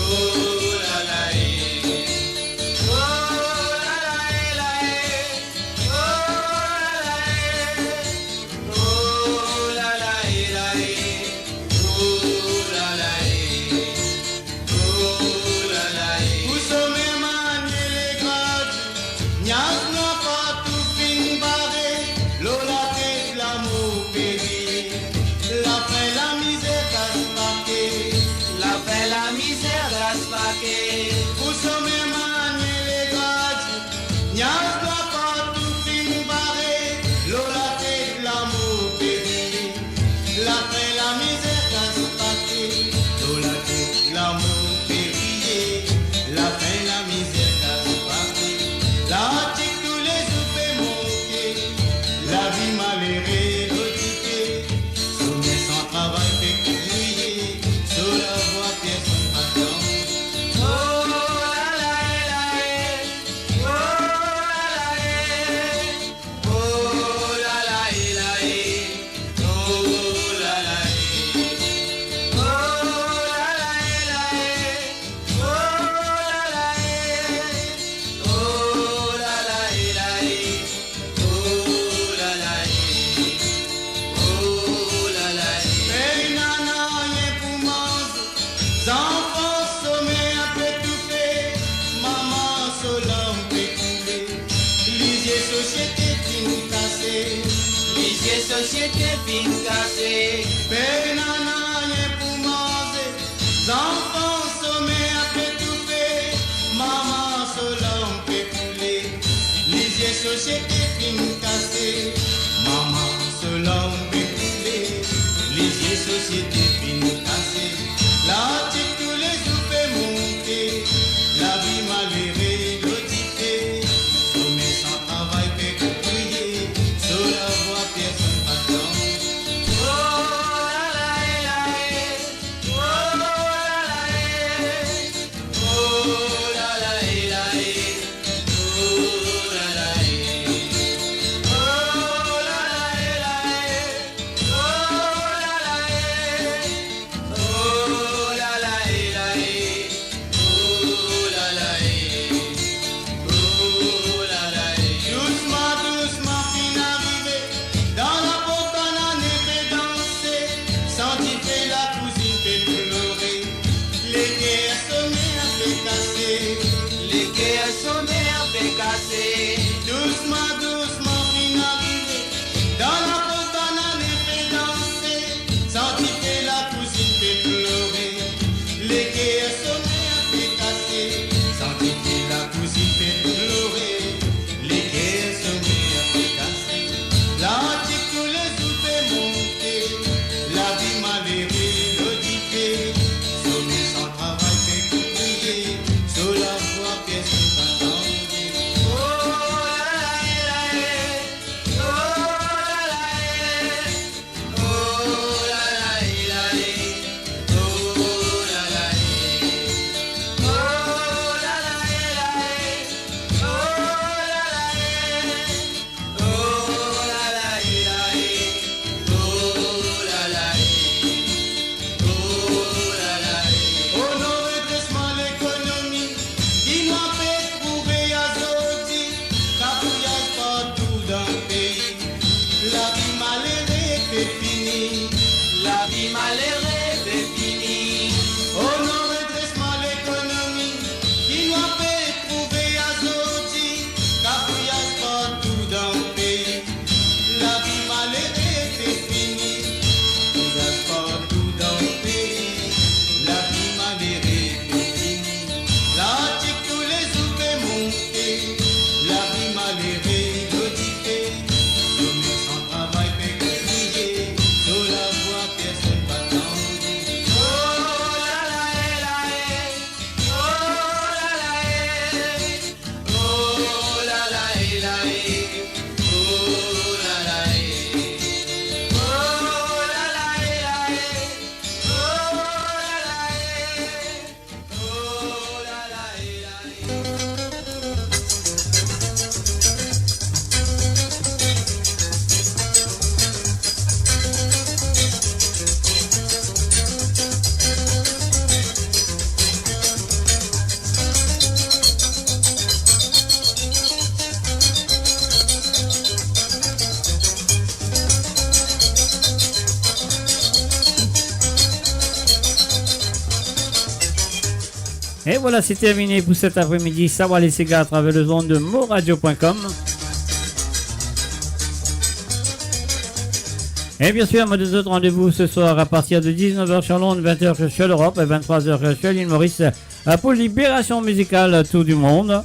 Te finn kase. Pena nanye pou manze, zanfan some ape toufe, mama so larm pe koule, lizie sosiete finn kase, mama so larm pe koule, lizie sosiete finn kase, latik toulezour pe monte, lavi malere lo dife, some san travay pe kriye, so lavwa personn pa tande. Oh la la e la e, oh la la e la e, oh la la e la e, oh la la e, oh la la e la e, oh la la e. Oh la la e la e, oh la la e, oh la la e. Dousman, dousman finn arive, dan laport bann nane pe danse, san dife lakouzinn pe plore, leker somer pe kase, leker somer pe kase. Dousman, dousman finn arive, dan laport bann nane pe danse, san dife lakouzinn pe plore, leker somer pe kase, san dife lakouzinn pe plore, leker somer pe kase, latik toulezour pe monte, lavi malere lo dife, some san travay pe kriye, so lavwa personn pa tande. Oh la la e la e, oh la la e, oh la la e la e, oh la la e, oh la la e la e, oh la la e. Oh la la e la e, oh la la e, oh la la e. O non redresman lekonomi, ki nou pe trouve azordi, kapouyaz partou dan pei. Lavi malere pe fini, lavi malere pe fini. O non redresman lekonomi, ki nou pe trouve azordi, kapouyaz partou dan pei. Lavi malere pe fini, kapouyaz partou dan pei. Lavi malere pe fini, latik toulezour pe monte, lavi malere lo dife, somer san travay pe kriye, so lavwa personn pa tande. Oh la la e la e, oh la la e la e, oh la la e, oh la la e, oh la la e la e, oh la la e, oh la la e la e. Et voilà, c'est terminé pour cet après-midi. Sawa Lesega à travers les ondes de moradio point com. Et bien sûr, moi, je vous donne rendez-vous ce soir à partir de dix-neuf heures sur Londres, vingt heures sur l'Europe et vingt-trois heures sur l'île Maurice, euh, pour Libération Musicale Tour du Monde.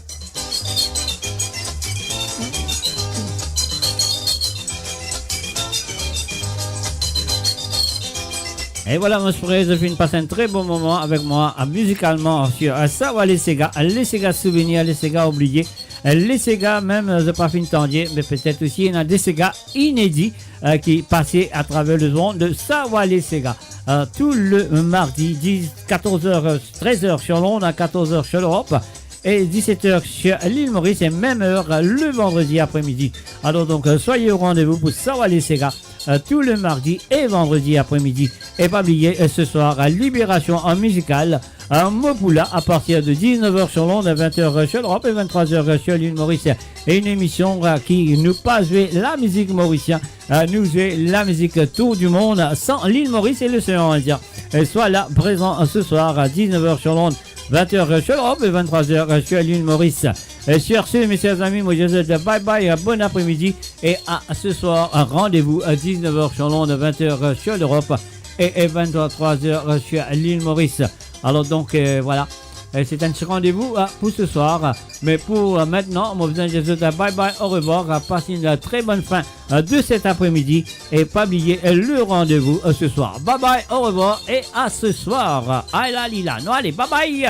Et voilà, mon frère, je viens de passer un très bon moment avec moi, euh, musicalement, sur, euh, Sawa Lesega, Lesega Souvenir, Lesega Oublié, euh, Lesega, même, euh, je pas fini tande, mais peut-être aussi, il y en a des ségas inédits, euh, qui passent à travers les ondes de Sawa Lesega. Euh, tous les mardis, dix, quatorze heures, euh, treize heures sur Londres, à quatorze heures sur l'Europe, et dix-sept heures sur l'île Maurice, et même heure, euh, le vendredi après-midi. Alors donc, euh, soyez au rendez-vous pour Sawa Lesega, euh, tous les mardis et vendredis après-midi. Et pas oublier, euh, ce soir, euh, Libération en musicale, euh, Mopoula, à partir de dix-neuf heures sur Londres, vingt heures sur l'Europe et vingt-trois heures sur l'île Maurice. Et une émission, euh, qui nous passe la musique mauricienne, euh, nous joue la musique Tour du Monde sans l'île Maurice et l'océan Indien. Et soit là, présent, euh, ce soir à dix-neuf heures sur Londres, vingt heures sur l'Europe et vingt-trois heures sur l'île Maurice. Et sur ce, mes chers amis, moi je vous dis bye bye, euh, bon après-midi et à ce soir, un rendez-vous à dix-neuf heures sur l'onde, vingt heures sur l'Europe et, et vingt-trois heures sur l'île Maurice. Alors donc, euh, voilà. Euh, c'est un petit rendez-vous, euh, pour ce soir. Mais pour, euh, maintenant, moi je vous dis bye bye, au revoir. Euh, passez une très bonne fin, euh, de cet après-midi. Et pas oublier, euh, le rendez-vous, euh, ce soir. Bye bye, au revoir et à ce soir. Aïe la li la. Non, allez, bye bye.